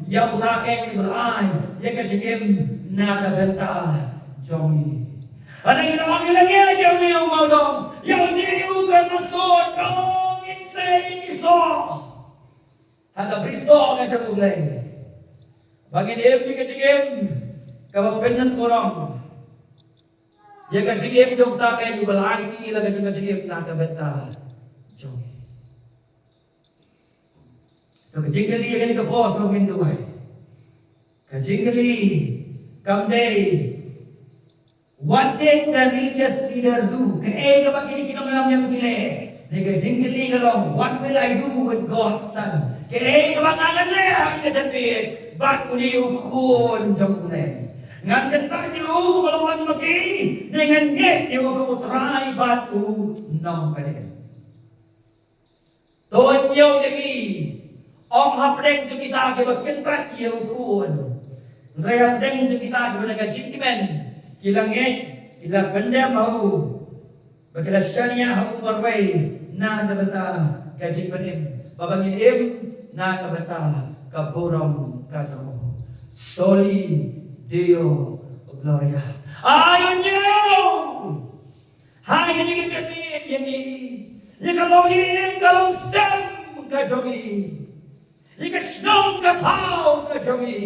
ïa uta keiñ uba la ai ïa ka jingim na ka bynta jong ngi. Hynrei ngi ong ïa une u mawdong, ïa une u kynmaw soh, to ngin stay ïa ki soh. Ha ka brisbok ka jong U Blei, ba ngin im ïa ka jingim kaba pyndem burom ïa ka jingim jong uta keiñ uba la ai ïa ngi la ka jong ka jingim na ka bynta jong ngi. To ka jingkylli ïa kane ka por shuwa ngin duwai. Ka jingkylli kam dei, what did the religious leader do? Kaei kaba kine ki nongïalam ki leh? Dei ka jingkylli ka long, what will I do with God's son? Kaei kaba ngan leh ha kane ka jingkylli bad une u khun jong U Blei? Ngan kyntait ïa u kum u long lem ma ki, ne ngan ngeit ïa u kum u Trai bad u Nongpynim? To ñiew ïa ki, ym hapdeng jong kita kiba kyntait ïa u khun, hynrei hapdeng jong kita kiba na ka jingkmen, ki la ngeit, ki la pyndem ha u, ba ki la shaniah ha u marwei na ka bynta ka jingpynim, ba ban im na ka bynta ka burom ka jong u. Soli Deo Gloria. Ayo ñiew. Ha ïa ngi ka jingmih ïa ngi, ïa ka longïing ka longstem ka jong ngi, ïa ka shnong ka thaw ka jong ngi.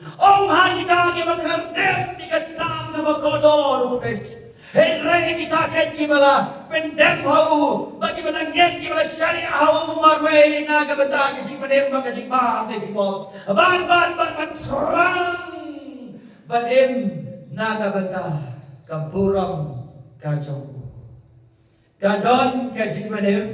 Ym ha kita kiba khyrdep ïa ka stam kaba kordor u Khrist, hynrei kita keiñ kiba la pyndem ha u, bad kiba la ngeit, kiba la shaniah ha u marwei na ka bynta ka jingpynim bad ka jingbam ka jingpop, ban ban ban ban thrang ban im na ka bynta ka burom ka jong u. Ka don ka jingpynim,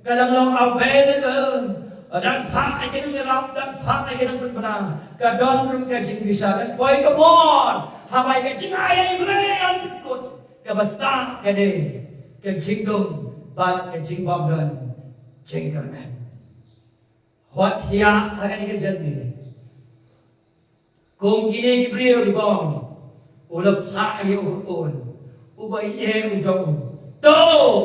ka dang long available. Dang phah ïa ki nongïalam, dang phah ïa ki nongpynbna. Ka don ruh ka jingbishar, kan poi ka por haba ïa ka jingai ïa U Blei un pynkut. Kaba sah ka dei ka jingdum bad ka jingbymdon jingkyrmen. Wat ïa ha kane ka jingmih. Kum kine ki briew kiba ong, u la phah ïa u khun uba ïeit u jong u. To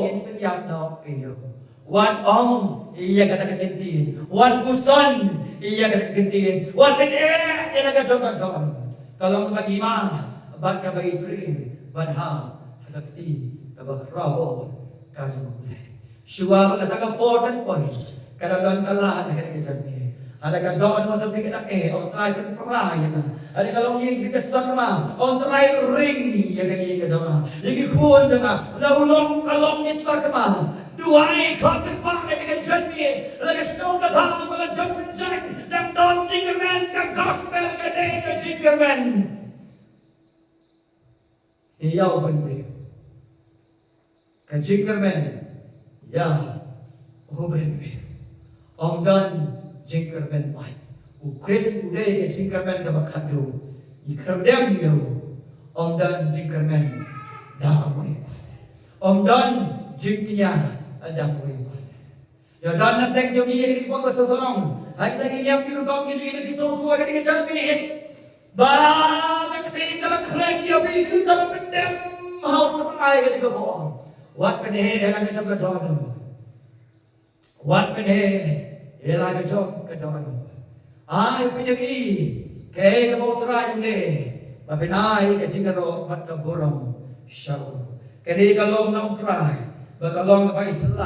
ngin pynïap noh ïa u. Wat ong ïa kata ka ktien, wat puson ïa kata ka ktien, wat pynïap ïa la ka jong ka don. Ka long kaba ima bad kaba itri bad ha ha ka kti kaba khraw ka jong U Blei. Shuwa ba kata ka por kan poi, ka la don ka lad ha kane ka jingmih. Haba ka dohnud jong phi ka dang eh, ong Trai pynpra ïa nga. Haba ka longïing jong phi ka sakma, ong Trai ring ïa ka ïing ka jong nga, ïa ki khun jong nga. La u long ka long ki sakma. Duwai khot kyrpad ha kane ka jingmih. La ka shnong ka thaw ka la jong pynjah, dang don jingkyrmen, ka gospel ka dei ka jingkyrmen. Ïa u bynriew. Ka jingkyrmen ïa u bynriew. Ym don jingkyrmen pat. U Khrist u dei ka jingkyrmen kaba khadduh. Ngi kyrmen ïa u. Ym don jingkyrmen da kawei pat. Ym don jingkñia da kawei pat. Ïa don na pdeng jong ngi ïa kine ki pop ba sawdong. Ha kita ki niam ki rukom ki jong ngi ki sawdong ha kane ka janmiet. Ba ka kti ka la khreh ïa phi, ka la pyndem ha U Trai kane ka por. Wat pynheh ïa la ka jong ka dohnud. Wat pynheh ïa la ka jong ka dohnud. Ai phi ïa ki, kaei kaba U Trai u leh, ba phin ai ka jingïaroh bad ka burom sha u. Kane ka long na U Trai, ba ka long kaba ïaid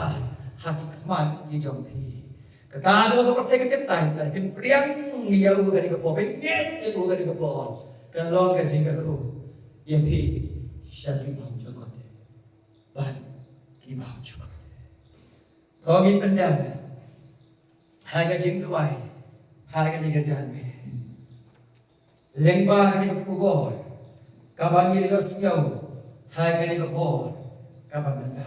ha ki khmat ki jong phi. Kata ka long ka pyrthei ka kyntait, ba phin pdiang ïa u kane ka por, phin ngeit ïa u kane ka por. Ka long ka jingkyrkhu ïa phi sha ki bym jukut bad ki bym jukut. Ko ngin pyndem ha ka jingduwai ha kane ka janmiet. Lyngba kane ka khubor kaba ngi la ïohsngew ha kane ka por kaba mynta.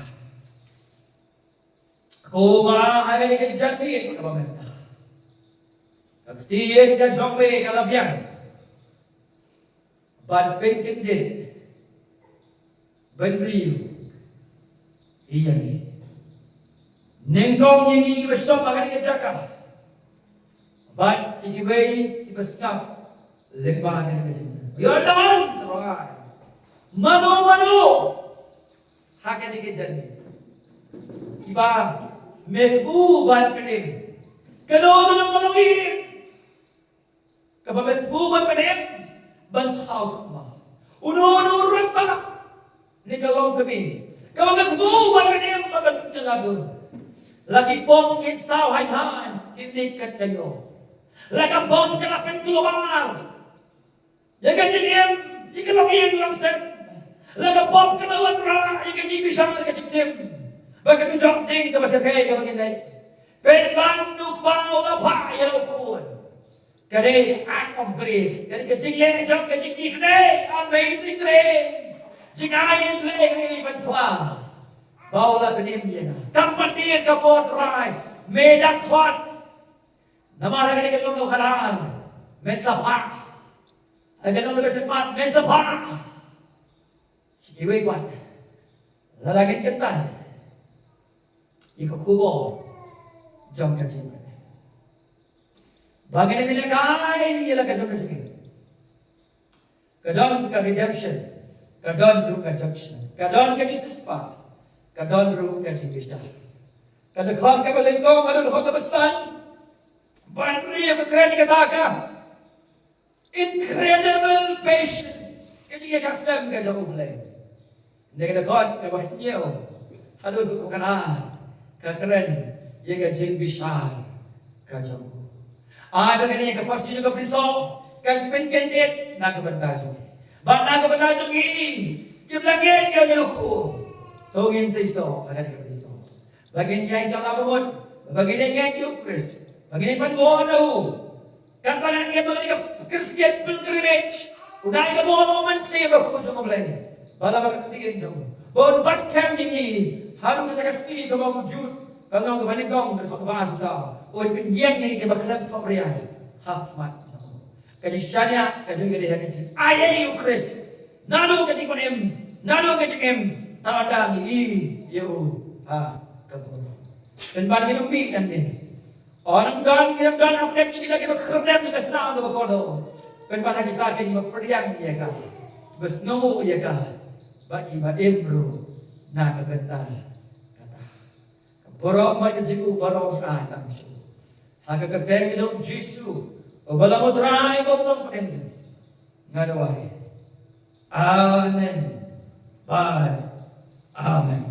Kumba ha kane ka janmiet kaba mynta, ka ktien ka jong me ka la biang ban pynkyndit, ban riew ïa ngi. Nyngkong ïa ngi kiba shong ha kane ka jaka bad ïa kiwei kiba sngap lyngba kane ka jingpynim. Ïa don Trai, mano mano ha kane ka janmiet kiba me thmu ban pynim. Kano kano kano ngi kaba me thmu ban pynim, ban thaw thma. Uno uno ruh ba ne ka long ka mi kaba me thmu ban pynim, ban pynim ka la dur. La ki pop kin saw hai than kin nik kat ka ïoh. La ka pop ka la pynklewar ïa ka jingim, ïa ka longïing longsem. La ka pop ka la wanrah ïa ka jingbishar, ïa ka jingtim. Ba ka jong ding kaba sa kai kaba kin dei. Pynban u Kpa u la phah ïa la u khun. Ka dei act of grace. Ka dei ka jingleh jong ka jingïasyrdoh. Amazing grace. Jingai Blei ban phla. Ba u la pynim ïa nga. Kam pat dei ka por Trai. Me da khot. Namar ha ka dei ka long ka khadar. Men sa phah. Ha ka long ka shynrang. Men sa phah. Shi kiwei pat la la ngin kyntait ïa ka khubor jong ka jingim. Ba ngin ïa kai ïa la ka jong ka jingim. Ka don ka redemption, ka don ruh ka judgment, ka don ka jingsiewspah, ka don ruh ka jingbishar. Ka dkhot kaba nyngkong, ka dkhot kaba san. Ban ri ka kren kata ka incredible patience. Ka jingïasyllok ka jong U Blei. Nda ka dkhot kaba hynñiew haduh kaba khatar ka kren ïa ka jingbishar ka jong u. Ai ba kane ka pyrshah jong ka pyrshah kan pynkyndit na ka bynta jong ngi. Bad na ka bynta jong ngi kiba la ngeit ïa u, to ngin seisoh ha kane ka pyrshah. Ba ngin ïaid ka la bamut, ba ngin ïaid ïa u Khrist, ba ngin ïaid pynbor na u. Kan ba ngan ïa ba ka Christian pilgrimage. U dei ka bor u Mynsiem Bakhuid jong U Blei. Ba la ba ka ktien jong u, ba un pat skhem ïa ngi haduh kata ka sngi kaba u jut. Ka long kaba nyngkong, ka sok kaba arphew saw. Un pynïeng ïa ngi kiba khlem pop riai ha khmat jong u. Ka jingshaniah ka jong ngi ka dei ha ka jingaiei ïa u Khrist. Naduh ka jingpynim, naduh ka jingim, tang ynda ngi ïohi ïa u ha ka burom. Pynban ngin ym mih nangne. Ym don, ngim don hapdeng jong kita kiba khyrdem ïa ka snam kaba kordor. Pynban ha kita kiba pdiang ïa ka, ba sngewnguh ïa ka, bad kiba im ruh na ka bynta kata. Ka burom bad ka jingkyrkhu baroh ngi ai tang sha u. Ha ka kyrteng ka jong u Jisu uba long U Trai bad U Nongpynim jong ngi, nga duwai. Amen bad amen.